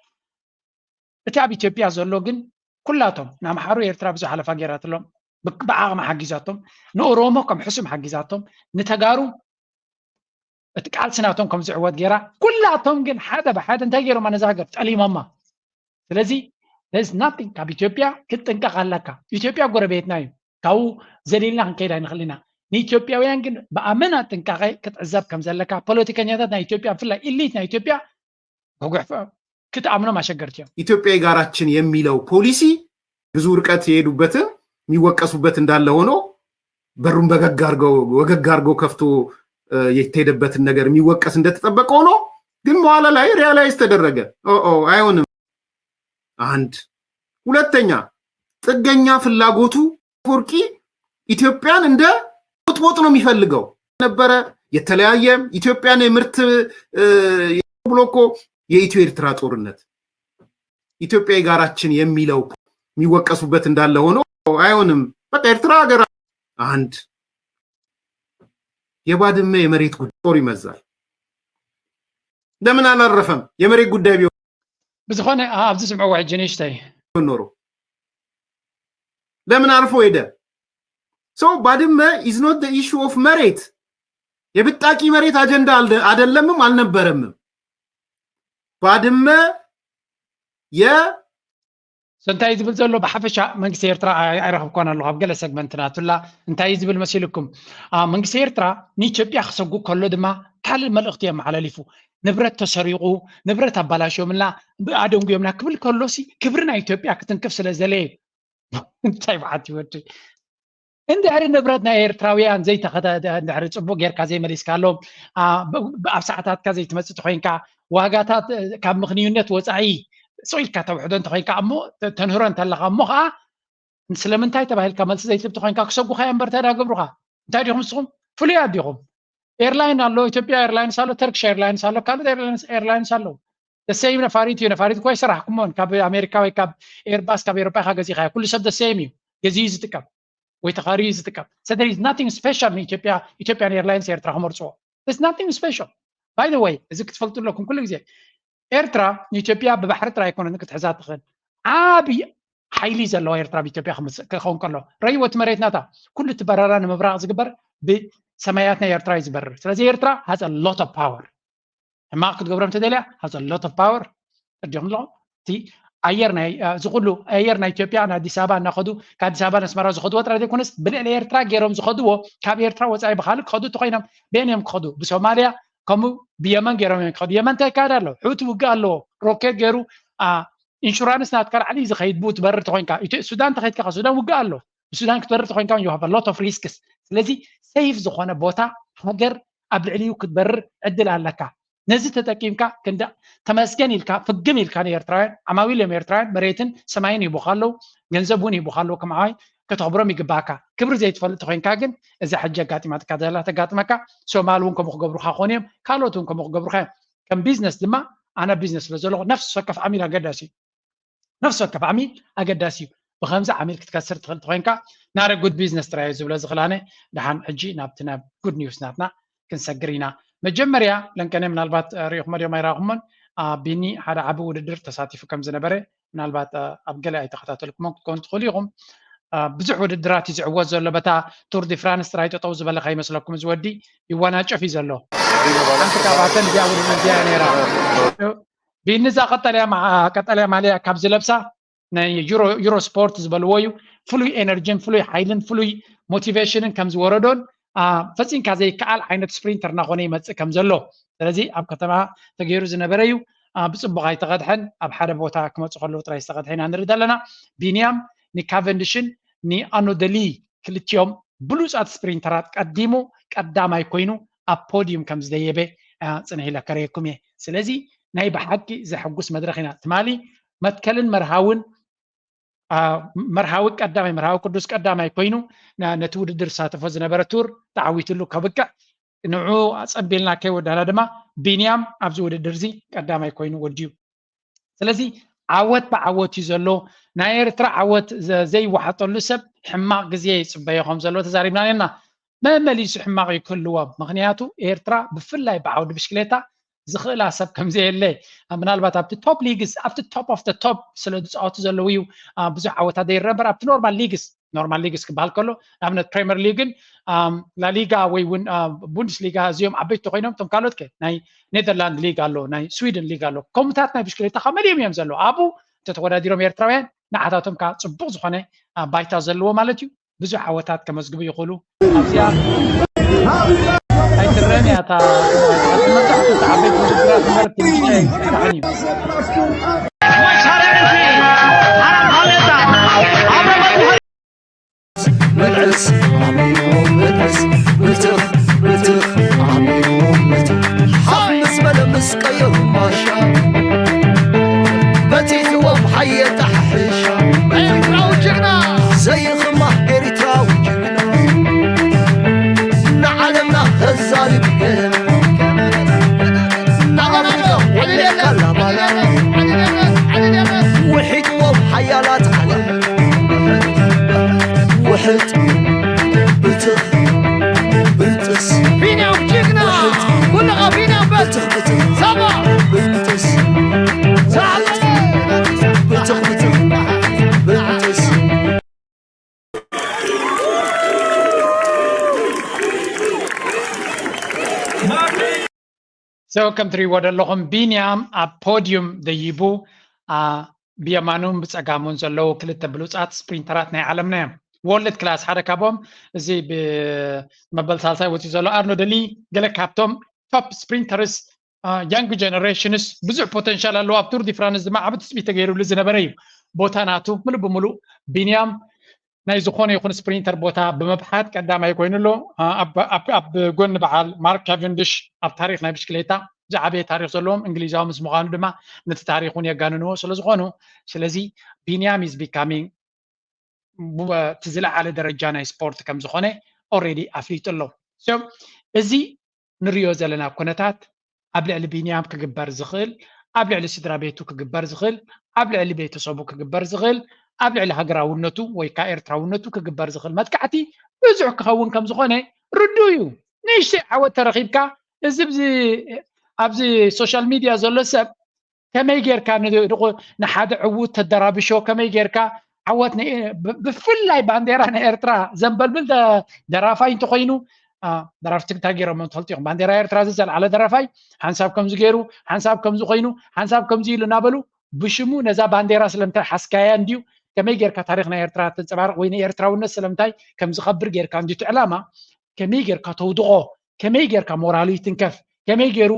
እቲ ኣብ ኢትዮጵያ ዘሎ ግን ኩላቶም ንኣምሓሩ ኤርትራ ብዙሕ ሓለፋ ገይራትሎም፣ ብዓቕሚ ሓጊዛቶም፣ ንኦሮሞ ከም ሕሱም ሓጊዛቶም፣ ንተጋሩ እቲ ቃልሲ ናቶም ከም ዝዕወት ገይራ፣ ኩላቶም ግን ሓደ ብሓደ እንታይ ገይሮማ ነዛ ሃገር ጠሊሞማ። ስለዚ there's nothing ካብ ኢትዮጵያ ክትጥንቀቕ ኣለካ። ኢትዮጵያ ጎረቤትና እዩ፣ ካብኡ ዘሊልና ክንከይድ ኣይንኽእል ኢና። ንኢትዮጵያውያን ግን ብኣመና ጥንቃቐ ክትዕዘብ ከም ዘለካ ፖለቲከኛታት ናይ ኢትዮጵያ ብፍላይ ኢሊት ናይ ኢትዮጵያ ክጉሕፈ ክትኣምኖም ኣሸገርቲ እዮም። ኢትዮጵያ የጋራችን የሚለው ፖሊሲ ብዙ ርቀት የሄዱበትን የሚወቀሱበት እንዳለ ሆኖ በሩን በገግ አርገው ወገግ አርገው ከፍቶ የተሄደበትን ነገር የሚወቀስ እንደተጠበቀ ሆኖ ግን በኋላ ላይ ሪያላይዝ ተደረገ። ኦ ኦ፣ አይሆንም። አንድ ሁለተኛ ጥገኛ ፍላጎቱ አፈወርቂ ኢትዮጵያን እንደ ቦጥቦጥ ነው የሚፈልገው ነበረ። የተለያየ ኢትዮጵያን የምርት እ፣ ብሎ እኮ የኢትዮ ኤርትራ ጦርነት ኢትዮጵያ የጋራችን የሚለው የሚወቀሱበት እንዳለ ሆኖ አይሆንም። በቃ ኤርትራ ሀገር አንድ የባድመ የመሬት ጉዳይ ጦር ይመዛል። ለምን አላረፈም? የመሬት ጉዳይ ቢሆን ብዝኾነ አ- ኣብዚ ስምዕዎ ሕጂ ንእሽተይ ኖሮ ለምን አርፎ ሄደ? So ባድመ is not the issue of መሬት የብጣቂ መሬት አጀንዳ አልደ- አደለምም አልነበረምም። ባድመ የ So እንታይ ዝብል ዘሎ ብሓፈሻ መንግስቲ ኤርትራ ኣይ- ኣይረኸብኳን ኣለኹ ኣብ ገለ ሰግመንት ናቱላ እንታይ ዝብል መሲልኩም? አ፣ መንግስቲ ኤርትራ ንኢትዮጵያ ክሰጉ ከሎ ድማ ካልእ መልእኽቲ የመሓላሊፉ። ንብረት ተሰሪቑ፣ ንብረት ኣባላሽዮምልና፣ ኣደንጉዮምና ክብል ከሎሲ ክብሪ ናይ ኢትዮጵያ ክትንክፍ ስለ ዘለ እንታይ በዓቲ ወዲ እንድሕሪ ንብረት ናይ ኤርትራውያን ዘይተኸተ እንድሕሪ ፅቡቅ ጌርካ ዘይመሊስካሎም አ፣ ብ- ብ- ኣብ ሰዓታትካ ዘይትመፅእ ተኮይንካ ዋጋታት እ፣ ካብ ምኽንዩነት ወፃኢ ስቕ ኢልካ ተውሕዶ እንተኮይንካ እሞ ተ- ተንህሮ እንተለካ እሞ ከዓ ስለምንታይ ተባሂልካ መልሲ ዘይትህብ ተኮይንካ ክሰጉካ እዮም እምበር እንታይ ዳገብሩካ እንታይ ዲኹም ንስኹም ፍሉያት ዲኹም ኤርላይን ኣሎ ኢትዮጵያ ኤርላይንስ ኣሎ ተርክሽ ኤርላይንስ ኣሎ ካልኦት ኤርላይንስ- ኤርላይንስ ኣለዉ ደሴም ነፋሪት እዩ ነፋሪት እኳ ይሰራሕኩሞን ካብ ኣሜሪካ ወይ ካብ ኤርባስ ካብ ኤሮፓ ኢካ ገዚእካ ኩሉ ሰብ ደሴም እዩ ገዚኡ ዝጥቀም ወይ ተኻርዩ ዝጥቀም። So there is nothing special ንኢትዮጵያ፣ ኢትዮጵያን ኤርላይንስ ኤርትራ ክመርፅዎ። There's nothing special. By the way፣ እዚ ክትፈልጡ ኣለኩም ኩሉ ግዜ። ኤርትራ ንኢትዮጵያ ብባሕሪ ጥራይ ኣይኮነን ክትሕዛ ትኽእል። ዓቢ ሓይሊ ዘለዋ ኤርትራ ብኢትዮጵያ ክምስ-፣ ክኸውን ከሎ ረይዎ እቲ መሬት ናታ ኩሉ እቲ በረራ ንምብራቕ ዝግበር ብሰማያት ናይ ኤርትራ እዩ ዝበርር። ስለዚ ኤርትራ has a lot of power። ሕማቕ ክትገብሮም ተደልያ has a lot of power። ተረዲኹም ኣለኹም? እቲ ኣየር ናይ እዚ ኩሉ ኣየር ናይ ኢትዮጵያ ንኣዲስ ኣበባ እናኸዱ ካብ ኣዲስ ኣበባ ንኣስመራ ዝኸድዎ ጥራይ ዘይኮነስ ብልዕሊ ኤርትራ ገይሮም ዝኸድዎ ካብ ኤርትራ ወፃኢ ብካልእ ክኸዱ እንተኮይኖም በየን እዮም ክኸዱ? ብሶማልያ ከምኡ ብየመን ገይሮም እዮም ክኸዱ። የመን እንታይ ይካየድ ኣሎ? ሑቲ ውግእ ኣለዎ። ሮኬት ገይሩ ኢንሹራንስ ናትካ ላዕሊ እዩ ዝኸይድ ብኡ ትበርር ተኮይንካ። ሱዳን ተኸይድካ ሱዳን ውግእ ኣሎ። ብሱዳን ክትበርር ተኮይንካ you have a lot of risks። ስለዚ ሴፍ ዝኾነ ቦታ ሃገር ኣብ ልዕሊኡ ክትበርር ዕድል ኣለካ። ነዚ ተጠቂምካ ክንዳ ተመስገን ኢልካ ፍግም ኢልካ ንኤርትራውያን ዓማዊል እዮም። ኤርትራውያን መሬትን ሰማይን ሂቡካ ኣለዉ፣ ገንዘብ እውን ሂቡካ ኣለዉ። ከም ዓባይ ከተኽብሮም ይግባእካ። ክብሪ ዘይትፈልጥ ተኮይንካ ግን እዛ ሕጂ ኣጋጢማትካ ዘላ ተጋጥመካ። ሶማል እውን ከምኡ ክገብሩካ ክኾኑ እዮም፣ ካልኦት እውን ከምኡ ክገብሩካ እዮም። ከም ቢዝነስ ድማ ኣነ ቢዝነስ ስለ ዘለኹ ነፍሲ ወከፍ ዓሚል ኣገዳሲ እዩ። ነፍሲ ወከፍ ዓሚል ኣገዳሲ እዩ። ብከምዚ ዓሚል ክትከስር ትኽእል ተኮይንካ ናረ ጉድ ቢዝነስ ጥራይ እዩ ዝብሎ ዝኽላነ። ደሓን ሕጂ ናብቲ ናብ ጉድ ኒውስ ናትና ክንሰግር ኢና። መጀመርያ ለንቀነ ምናልባት ሪኢኹሞ ድዮም ኣይረኣኹሞን ቢኒ ሓደ ዓቢ ውድድር ተሳቲፉ ከም ዝነበረ ምናልባት ኣብ ገለ ኣይተኸታተልኩሞን ክትኮኑ ትኽእሉ ኢኹም። ብዙሕ ውድድራት እዩ ዝዕወት ዘሎ። በታ ቱር ዲ ፍራንስ ጥራይ ጠጠው ዝበለ ከይመስለኩም እዚ ወዲ ይወናጨፍ እዩ ዘሎ። ሓንቲ ካብኣተን እዚኣ ውድድር እዚኣ እያ ነይራ። ቢኒ እዛ ቀጠልያ ማልያ ካብ ዝለብሳ ናይ ዩሮ ስፖርት ዝበልዎ እዩ። ፍሉይ ኤነርጂን ፍሉይ ሓይልን ፍሉይ ሞቲቬሽንን ከም ዝወረዶን ፈፂምካ ዘይከኣል ዓይነት ስፕሪንተር እናኾነ ይመፅእ ከም ዘሎ። ስለዚ ኣብ ከተማ ተገይሩ ዝነበረ እዩ። ብፅቡቕ ኣይተቐድሐን። ኣብ ሓደ ቦታ ክመፁ ከለዉ ጥራይ ዝተቐድሐ ኢና ንርኢ ዘለና። ቢንያም ንካቨንድሽን ንኣኖደሊ ክልቲኦም ብሉፃት ስፕሪንተራት ቀዲሙ ቀዳማይ ኮይኑ ኣብ ፖዲዩም ከም ዝደየበ ፅንሕ ኢለ ከረየኩም እየ። ስለዚ ናይ ብሓቂ ዘሐጉስ መድረኽ ኢና። ትማሊ መትከልን መርሃውን መርሃዊ ቀዳማይ መርሃዊ ቅዱስ ቀዳማይ ኮይኑ ነቲ ውድድር ዝሳተፎ ዝነበረ ቱር ተዓዊትሉ ከብቅዕ ንዑ ኣፀቢልና ከይወዳና ድማ ቢንያም ኣብዚ ውድድር እዚ ቀዳማይ ኮይኑ ወድዩ። ስለዚ ዓወት ብዓወት እዩ ዘሎ። ናይ ኤርትራ ዓወት ዘይወሓጠሉ ሰብ ሕማቕ ግዜ ይፅበዮ ከም ዘሎ ተዛሪብና ነርና። መመሊሱ ሕማቕ እዩ ክህልዎም። ምክንያቱ ኤርትራ ብፍላይ ብዓውዲ ብሽክሌታ ዝኽእላ ሰብ ከም ዘየለ ምናልባት ኣብቲ ቶፕ ሊግስ ኣብቲ ቶፕ ኦፍ ቶፕ ስለ ዝፃወቱ ዘለዉ እዩ ብዙሕ ዓወታት ዘይረአ እምበር ኣብቲ ኖርማል ሊግስ ኖርማል ሊግስ ክበሃል ከሎ ንኣብነት ፕሪምየር ሊግን ላሊጋ ወይ እውን ቡንድስ ሊጋ እዚኦም ዓበይቲ ኮይኖም እቶም ካልኦት ከ ናይ ኔዘርላንድ ሊግ ኣሎ ናይ ስዊድን ሊግ ኣሎ ከምኡታት ናይ ብሽክሌታ ካብ መሊኦም እዮም ዘለዉ ኣብኡ እንተተወዳዲሮም ኤርትራውያን ንዓታቶም ከዓ ፅቡቅ ዝኾነ ባይታ ዘለዎ ማለት እዩ ብዙሕ ዓወታት ከመዝግቡ ይኽእሉ ኣብዚኣ ኣይትረን እያ እታ መብዛሕትኡ ዓበይቲ ውድድራት እምበር እቲ ንእሽተይ ኣይትረን እዩ ምልዕስ ዓሚዎ ምልዕስ ምትኽ ምትኽ ዓሚዎ ምትኽ ሓፍ ምስ በለ ምስ ቀየሩ ማሻ በቲኽዎም ሓየት ኣሕሻ ኤርትራዊ ጅግና ዘይኽማ ኤርትራዊ ጅግና ንዓለምና ከዛርብ ገና ናብ ኣፍሪቃ ዕልል የላ ውሒጥዎም ሓያላት ዓለም ውሕጥ ብትኽ ብጥስ ቢንያም ጅግና ኩልኻ ቢንያም በል ሳባ ብጥስ ብጥስ ብጥስ So ከም ትሪእዎ ዘለኹም ቢንያም ኣብ ፖዲዩም ደይቡ ብየማኑን ብፀጋሙን ዘለዉ ክልተ ብሉፃት ስፕሪንተራት ናይ ዓለምና እዮም። ወርልድ ክላስ ሓደ ካብኦም እዚ ብመበል ሳልሳይ ወፂኡ ዘሎ ኣርኖደሊ ገለ ካብቶም ቶፕ ስፕሪንተርስ ያንግ ጀነሬሽንስ ብዙሕ ፖተንሻል ኣለዎ። ኣብ ቱር ዲ ፍራንስ ድማ ዓቢ ትፅቢት ተገይሩሉ ዝነበረ እዩ። ቦታ ናቱ ምሉእ ብምሉእ ቢንያም ናይ ዝኾነ ይኹን ስፕሪንተር ቦታ ብምብሓት ቀዳማይ ኮይኑ ኣሎ። ኣብ ጎኒ በዓል ማርክ ካቨንድሽ ኣብ ታሪክ ናይ ብሽክሌታ ዝዓበየ ታሪክ ዘለዎም እንግሊዛዊ ምስ ምዃኑ ድማ ነቲ ታሪክ እውን የጋንንዎ ስለዝኾኑ ስለዚ ቢንያም is becoming እቲ ዝለዓለ ደረጃ ናይ ስፖርት ከም ዝኾነ ኦሬዲ ኣፍሊጡ ኣሎ። እዚ ንሪኦ ዘለና ኩነታት ኣብ ልዕሊ ቢንያም ክግበር ዝኽእል፣ ኣብ ልዕሊ ስድራ ቤቱ ክግበር ዝኽእል፣ ኣብ ልዕሊ ቤተሰቡ ክግበር ዝኽእል፣ ኣብ ልዕሊ ሃገራውነቱ ወይ ከዓ ኤርትራውነቱ ክግበር ዝኽእል መጥቃዕቲ ብዙሕ ክኸውን ከም ዝኾነ ርዱእ እዩ። ንእሽተይ ዓወት ተረኺብካ፣ እዚ ኣብዚ ሶሻል ሚድያ ዘሎ ሰብ ከመይ ጌርካ ንሓደ ዕዉት ተደራብሾ፣ ከመይ ጌርካ ዓወት፣ ብፍላይ ባንዴራ ናይ ኤርትራ ዘንበልብል ደራፋይ እንተኮይኑ፣ ደራፍቲ እንታይ ገይሮም ትፈልጡ ኢኹም። ባንዴራ ኤርትራ እዚ ዘልዓለ ደራፋይ ሓንሳብ ከምዚ ገይሩ፣ ሓንሳብ ከምዚ ኮይኑ፣ ሓንሳብ ከምዚ ኢሉ እናበሉ ብሽሙ ነዛ ባንዴራ ስለምንታይ ሓስካያ እንድዩ፣ ከመይ ጌርካ ታሪኽ ናይ ኤርትራ ተንጸባርቕ ወይ ንኤርትራውነት ስለምንታይ ከም ዝኸብር ጌርካ እንድዩ እቲ ዕላማ፣ ከመይ ጌርካ ተውድቖ፣ ከመይ ጌርካ ሞራሉ ይትንከፍ፣ ከመይ ገይሩ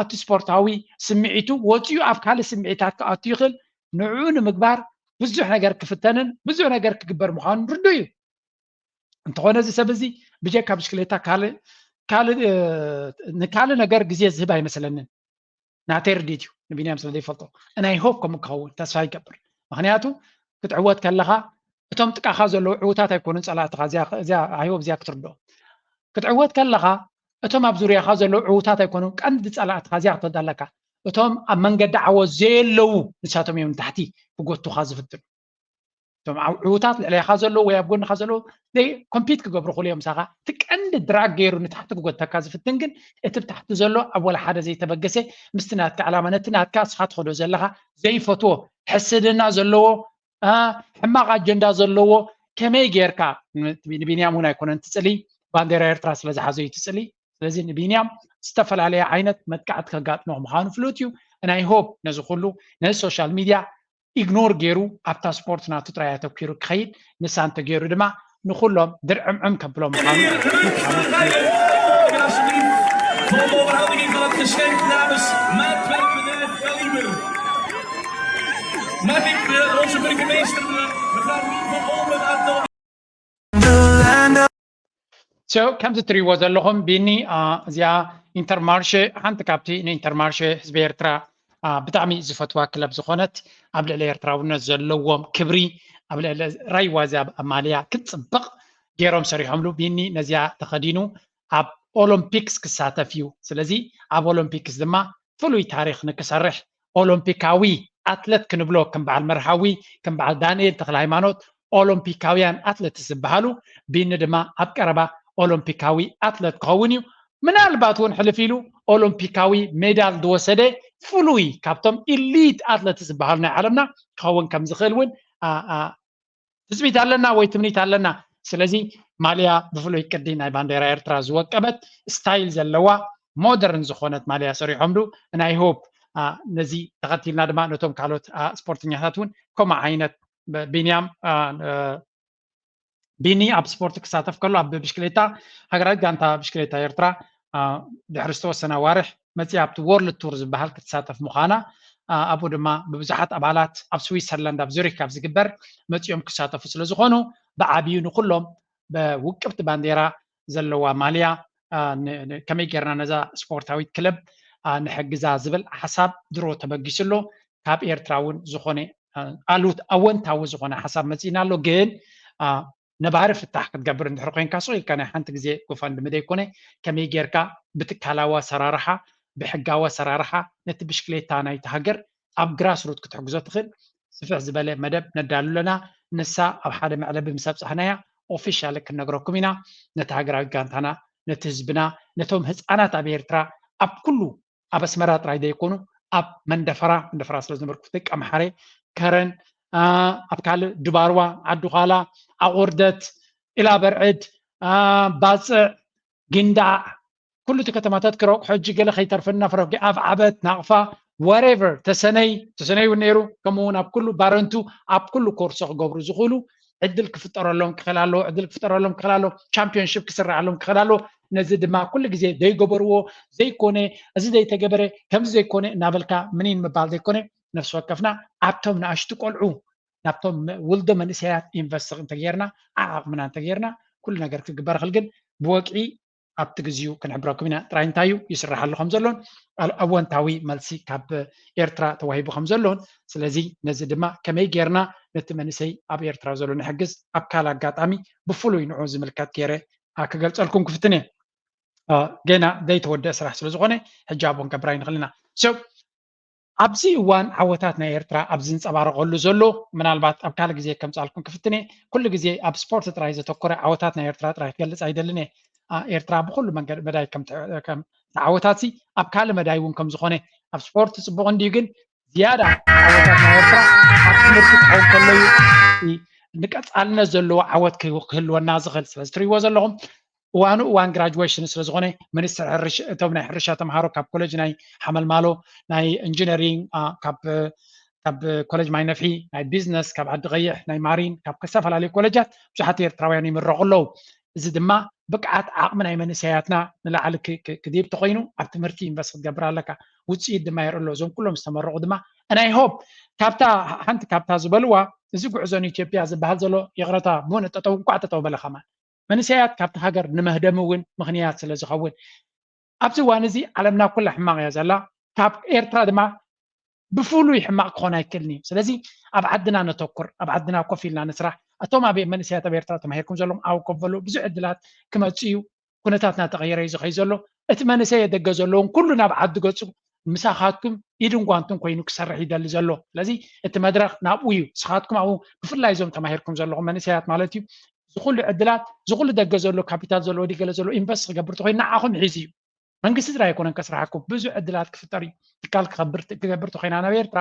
እቲ ስፖርታዊ ስምዒቱ ወፂኡ ኣብ ካልእ ስምዒታት ክኣቱ ይኽእል፣ ንዕኡ ንምግባር ብዙሕ ነገር ክፍተንን ብዙሕ ነገር ክግበር ምዃኑን ርዱእ እዩ። እንተኾነ እዚ ሰብ እዚ ብጀካ ብሽክሌታ ካልእ ካልእ ንካልእ ነገር ግዜ ዝህብ ኣይመስለንን። ናተይ ርድኢት እዩ፣ ንቢንያም ስለ ዘይፈልጦ። ናይ ሆፕ ከምኡ ክኸውን ተስፋ ይገብር። ምክንያቱ ክትዕወት ከለኻ እቶም ጥቃኻ ዘለዉ ዕዉታት ኣይኮኑን ጸላእትኻ። እዚኣ እዚኣ ኣይሆፕ እዚኣ ክትርድኦ። ክትዕወት ከለኻ እቶም ኣብ ዙርያኻ ዘለዉ ዕዉታት ኣይኮኑን ቀንዲ ጸላእትኻ። እዚኣ ክትፈልጣ ኣለካ። እቶም ኣብ መንገዲ ዓወት ዘየለዉ ንሳቶም እዮም ንታሕቲ ክጎቱኻ ዝፍትኑ። እቶም ዕዉታት ልዕሌኻ ዘለዉ ወይ ኣብ ጎንኻ ዘለዉ ኮምፒት ክገብሩ ክእሉ እዮም ምሳኻ። እቲ ቀንዲ ድራግ ገይሩ ንታሕቲ ክጎተካ ዝፍትን ግን እቲ ብታሕቲ ዘሎ ኣብ ወላ ሓደ ዘይተበገሰ ምስቲ ናትካ ዕላማ ነቲ ናትካ እስኻ ትኸዶ ዘለኻ ዘይፈትዎ ሕስድና ዘለዎ ሕማቕ ኣጀንዳ ዘለዎ ከመይ ጌርካ ንቢንያም እውን ኣይኮነን ትፅሊ ባንዴራ ኤርትራ ስለዝሓዘ እዩ ትፅሊ። ስለዚ ንቢንያም ዝተፈላለየ ዓይነት መጥቃዕቲ ከጋጥሞ ምዃኑ ፍሉጥ እዩ። ናይ ሆፕ ነዚ ኩሉ ነዚ ሶሻል ሚድያ ኢግኖር ገይሩ ኣብታ ስፖርት ናቱ ጥራይ ኣተኪሩ ክኸይድ፣ ንሳ እንተገይሩ ድማ ንኹሎም ድርዕምዕም ከብሎም ምዃኑ Mag ik eh, onze burgemeester, eh, mevrouw Roel van Olmen, uitnodigen? So ከምዚ ትሪእዎ ዘለኹም ቢኒ እዚኣ ኢንተርማርሼ ሓንቲ ካብቲ ንኢንተርማርሼ ህዝቢ ኤርትራ ብጣዕሚ ዝፈትዋ ክለብ ዝኾነት ኣብ ልዕሊ ኤርትራውነት ዘለዎም ክብሪ ኣብ ልዕሊ ራይዋ እዚኣ ማልያ ክትፅብቕ ገይሮም ሰሪሖምሉ። ቢኒ ነዚኣ ተኸዲኑ ኣብ ኦሎምፒክስ ክሳተፍ እዩ። ስለዚ ኣብ ኦሎምፒክስ ድማ ፍሉይ ታሪኽ ንክሰርሕ ኦሎምፒካዊ ኣትለት ክንብሎ ከም በዓል መርሃዊ ከም በዓል ዳንኤል ተክለ ሃይማኖት ኦሎምፒካውያን ኣትለትስ ዝበሃሉ ቢኒ ድማ ኣብ ቀረባ ኦሎምፒካዊ ኣትለት ክኸውን እዩ። ምናልባት እውን ሕልፍ ኢሉ ኦሎምፒካዊ ሜዳል ዝወሰደ ፍሉይ ካብቶም ኢሊት ኣትለትስ ዝበሃሉ ናይ ዓለምና ክኸውን ከም ዝኽእል እውን ትፅቢት ኣለና ወይ ትምኒት ኣለና። ስለዚ ማልያ ብፍሉይ ቅዲ ናይ ባንዴራ ኤርትራ ዝወቀበት ስታይል ዘለዋ ሞደርን ዝኾነት ማልያ ሰሪሖምሉ። ናይ ሆፕ ነዚ ተኸቲልና ድማ ነቶም ካልኦት ስፖርተኛታት እውን ከምኡ ዓይነት ቢንያም ቢኒ ኣብ ስፖርት ክሳተፍ ከሎ ኣብ ብሽክሌታ ሃገራዊት ጋንታ ብሽክሌታ ኤርትራ ድሕሪ ዝተወሰነ ኣዋርሕ መፅያ ኣብቲ ወርልድ ቱር ዝበሃል ክትሳተፍ ምዃና ኣብኡ ድማ ብብዙሓት ኣባላት ኣብ ስዊትዘርላንድ ኣብ ዙሪክ ኣብ ዝግበር መፂኦም ክሳተፉ ስለ ዝኾኑ ብዓብዩ ንኩሎም ብውቅብቲ ባንዴራ ዘለዋ ማልያ ከመይ ጌርና ነዛ ስፖርታዊት ክለብ ንሕግዛ ዝብል ሓሳብ ድሮ ተበጊሱ ኣሎ። ካብ ኤርትራ እውን ዝኾነ ኣሉት ኣወንታዊ ዝኾነ ሓሳብ መፂእና ኣሎ። ግን ነባሪ ፍታሕ ክትገብር እንድሕር ኮይንካ ሱቕ ኢልካ ናይ ሓንቲ ግዜ ጎፋንድሚ ዘይኮነ ከመይ ጌርካ ብትካላዊ ኣሰራርሓ ብሕጋዊ ኣሰራርሓ ነቲ ብሽክሌታ ናይቲ ሃገር ኣብ ግራስ ሩት ክትሕግዞ ትኽእል ስፍሕ ዝበለ መደብ ነዳሉ ኣለና። ንሳ ኣብ ሓደ መዕለቢ ምስ ኣብፃሕናያ ኦፊሻል ክንነግረኩም ኢና። ነቲ ሃገራዊ ጋንታና ነቲ ህዝብና ነቶም ህፃናት ኣብ ኤርትራ ኣብ ኩሉ ኣብ ኣስመራ ጥራይ ዘይኮኑ ኣብ መንደፈራ መንደፈራ ስለ ዝነበርኩ ደቂ ኣምሓረ ከረን ኣብ ካልእ ድባርዋ ዓዲ ዃላ ኣቑርደት ኢላ በርዕድ ባፅዕ ጊንዳዕ ኩሉ እቲ ከተማታት ክረቁ ሕጂ ገለ ከይተርፈና ፍረቂ ኣብ ዓበት ናቕፋ whatever ተሰነይ ተሰነይ እውን ነይሩ ከምኡ እውን ኣብ ኩሉ ባረንቱ ኣብ ኩሉ ኮርሶ ክገብሩ ዝኽእሉ ዕድል ክፍጠረሎም ክኽእል ኣለዎ። ዕድል ክፍጠረሎም ክኽእል ኣለዎ። ቻምፒዮንሽፕ ክስረዓሎም ክኽእል ኣለዎ። ነዚ ድማ ኩሉ ግዜ ዘይገበርዎ ዘይኮነ እዚ ዘይተገበረ ከምዚ ዘይኮነ እናበልካ ምኒን ምባል ዘይኮነ ነፍሲ ወከፍና ኣብቶም ንኣሽቱ ቆልዑ ናብቶም ውልዶ መንእሰያት ኢንቨስት እንተጌርና ዓዓቕምና እንተጌርና ኩሉ ነገር ክግበር ይኽእል። ግን ብወግዒ ኣብቲ ግዜኡ ክንሕብረኩም ኢና። ጥራይ እንታይ እዩ ይስራሕ ኣሎ ከም ዘሎን ኣወንታዊ መልሲ ካብ ኤርትራ ተዋሂቡ ከም ዘሎን ስለዚ ነዚ ድማ ከመይ ጌርና ነቲ መንእሰይ ኣብ ኤርትራ ዘሎ ንሕግዝ ኣብ ካልእ ኣጋጣሚ ብፍሉይ ንዑ ዝምልከት ገይረ ክገልጸልኩም ክፍትን እየ። ገና ዘይተወደአ ስራሕ ስለ ዝኾነ ሕጂ ኣብኡ ክንገብር ኣይንኽእል ኢና። So ኣብዚ እዋን ዓወታት ናይ ኤርትራ ኣብ ዝንጸባረቐሉ ዘሎ፣ ምናልባት ኣብ ካልእ ግዜ ከምጻልኩም ክፍትነ፣ ኩሉ ግዜ ኣብ ስፖርት ጥራይ ዘተኮረ ዓወታት ናይ ኤርትራ ጥራይ ክገልጽ ኣይደልን እየ። ኤርትራ ብኩሉ መንገዲ መዳይ ከም ተዓወታት ኣብ ካልእ መዳይ እውን ከም ዝኾነ፣ ኣብ ስፖርት ጽቡቕ እንድዩ፣ ግን ዝያዳ ዓወታት ናይ ኤርትራ ኣብ ትምህርቲ ክኸውን ከሎ እዩ። ንቀጻልነት ዘለዎ ዓወት ክህልወና ዝኽእል። ስለዚ ትሪእዎ ዘለኹም እዋኑ እዋን ግራጅዌሽን ስለዝኾነ፣ ሚኒስትር ሕርሻ፣ እቶም ናይ ሕርሻ ተምሃሮ ካብ ኮሌጅ ናይ ሓመልማሎ፣ ናይ ኢንጂነሪንግ፣ ካብ ኮሌጅ ማይ ነፍሒ፣ ናይ ቢዝነስ ካብ ዓዲ ቀይሕ፣ ናይ ማሪን፣ ካብ ዝተፈላለዩ ኮሌጃት ብዙሓት ኤርትራውያን ይምረቑ ኣለዉ። እዚ ድማ ብቅዓት ዓቕሚ ናይ መንእሰያትና ንላዕሊ ክድይብ ተኾይኑ፣ ኣብ ትምህርቲ ኢንቨስት ክትገብር ኣለካ። ውፅኢት ድማ የርኢ ኣሎ። እዞም ኩሎም ዝተመረቑ ድማ፣ ናይ ሆፕ ካብታ ሓንቲ ካብታ ዝበልዋ፣ እዚ ጉዕዞ ንኢትዮጵያ ዝበሃል ዘሎ፣ ይቕረታ፣ ብእውነት ጠጠው እንኳዕ ጠጠው በለ ከማን። መንእሰያት ካብቲ ሃገር ንመህደሚ እውን ምኽንያት ስለ ዝኸውን፣ ኣብዚ እዋን እዚ ዓለምና ኩላ ሕማቕ እያ ዘላ። ካብ ኤርትራ ድማ ብፍሉይ ሕማቕ ክኾን ኣይክእልን እዩ። ስለዚ ኣብ ዓድና ነተኩር፣ ኣብ ዓድና ኮፍ ኢልና ንስራሕ። እቶም ኣብ መንእሰያት ኣብ ኤርትራ ተማሂርኩም ዘለኹም ኣብኡ ኮፍ በሉ፣ ብዙሕ ዕድላት ክመጽእ እዩ። ኩነታት እናተቐየረ እዩ ዝኸይድ ዘሎ። እቲ መንእሰይ ደገ ዘለውን ኩሉ ናብ ዓዲ ገጹ ምሳኻትኩም ኢድን ጓንትን ኮይኑ ክሰርሕ ይደሊ ዘሎ። ስለዚ እቲ መድረኽ ናብኡ እዩ። ንስኻትኩም ኣብኡ ብፍላይ እዞም ተማሂርኩም ዘለኹም መንእሰያት ማለት እዩ። ዝኹሉ ዕድላት፣ ዝኹሉ ደገ ዘሎ ካፒታል ዘለዎ ድዩ ገለ ዘሎ ኢንቨስት ክገብር ተኾይኑ ንዓኹም ሒዙ እዩ። መንግስቲ ጥራይ ኣይኮነን ከስርሓኩም፣ ብዙሕ ዕድላት ክፍጠር እዩ። ትካል ክኸብር ክገብር ተኾይና ናብ ኤርትራ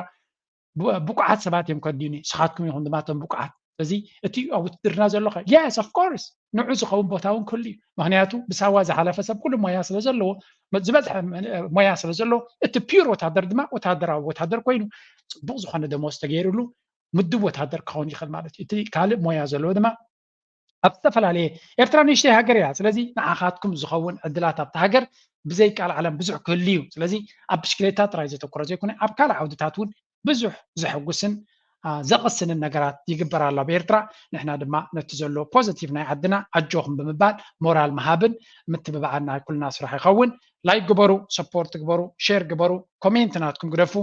ብ- ብቁዓት ሰባት እዮም ከድልዩኒ፣ ንስኻትኩም ኢኹም ድማ እቶም ብቁዓት። ስለዚ እቲ ኣብ ውትድርና ዘሎ ከ? Yes, of course፣ ንዑ ዝኸውን ቦታ እውን ክህሉ እዩ። ምኽንያቱ ብሳዋ ዝሓለፈ ሰብ ኩሉ ሞያ ስለ ዘለዎ፣ መ- ዝበዝሐ መ- ሞያ ስለ ዘለዎ፣ እቲ ፒውር ወታደር ድማ ወታደራዊ ወታደር ኮይኑ ጽቡቕ ዝኾነ ደሞዝ ተገይሩሉ ምድብ ወታደር ክኸውን ይኽእል ማለት እዩ። እቲ ካልእ ሞያ ዘለዎ ድማ ኣብ ዝተፈላለየ፣ ኤርትራ ንእሽተይ ሃገር እያ። ስለዚ ንዓኻትኩም ዝኸውን ዕድላት ኣብቲ ሃገር ብዘይ ቃል ዓለም ብዙሕ ክህሉ እዩ። ስለዚ ኣብ ብሽክሌታ ጥራይ ዘተኮረ ዘይኮነ ኣብ ካልእ ዓውድታት እውን ብዙሕ ዘሐጉስን አ፣ ዘቕስንን ነገራት ይግበር ኣሎ ኣብ ኤርትራ። ንሕና ድማ ነቲ ዘሎ ፖዘቲቭ ናይ ዓድና ኣጆኹም ብምባል ሞራል ምሃብን ምትብባዕን ናይ ኩልና ስራሕ ይኸውን። ላይክ ግበሩ፣ ሰፖርት ግበሩ፣ ሼር ግበሩ፣ ኮሜንት ናትኩም ግደፉ።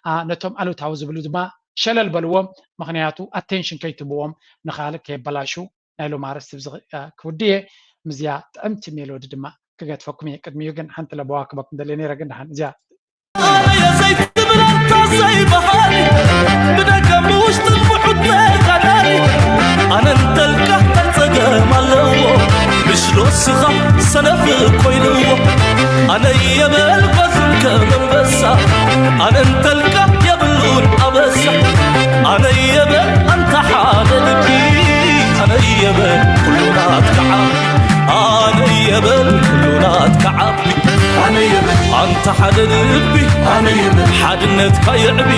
አ፣ ነቶም ኣሉታዊ ዝብሉ ድማ ሸለል በልዎም፣ ምኽንያቱ ኣቴንሽን ከይትብዎም ንኻልእ ከየበላሹ ናይ ሎም ኣርእስቲ ብዚ አ፣ ክውድእ እየ። ምስዚኣ ጥዕምቲ ሜሎዲ ድማ ክገድፈኩም እየ። ቅድሚኡ ግን ሓንቲ ለበዋ ክበኩም ደልየ ነይረ፣ ግን ደሓን እዚኣ ዘይትብል ኣንታ ዘይበሃል ብደገ ብውሽጥን ብሑት ተጋዳሊ ኣነ እንተልካ እንታይ ጸገም ኣለዎ ብሽሎ ስኻ ሰነፍ ኮይንዎ ኣነ የበል ጓዝን ከም ኣንበሳ ኣነ እንተልካ የብሉን ኣበሳ ኣነ የበል ኣንታ ሓደ ልቢ ኣነ የበል ኩሉ ናትካ ዓቢ ኣነ የበል ኩሉ ናትካ ዓቢ ኣንታ ሓደ ልቢ ሓድነትካ የዕቢ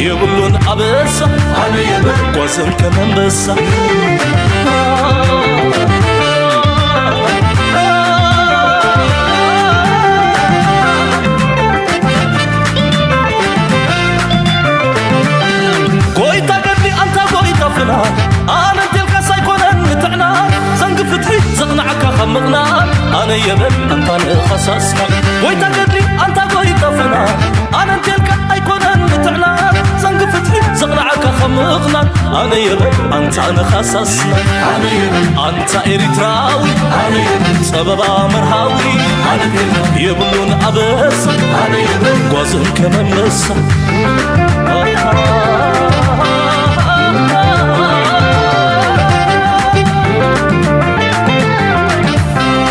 የብሉን ኣበሳ ጓዝን ከም ኣንበሳ ጎይታ ገድሊ ኣንታ ጎይታ ፍና ኣነ እንቴልካስ ኣይኮነን ምትዕና ዘንጊ ፍትሒ ዘቕናዕካ ካብ ምቕናዕ ኣነ የበል ኣንታ ንኻሳስና ጎይታ ገድሊ ኣንታ ጎይታ ፍና ኣነ እንቴልካ ኣይኮነን ምትዕና ዘንጊ ፍትሒ ዘቕናዕካ ካብ ምቕናዕ ኣነ የበል ኣንታ ንኻሳስና ኣንታ ኤሪትራዊ ጸበባ መርሃዊ የብሉን ኣበሳ ጓዝን ከመመሳ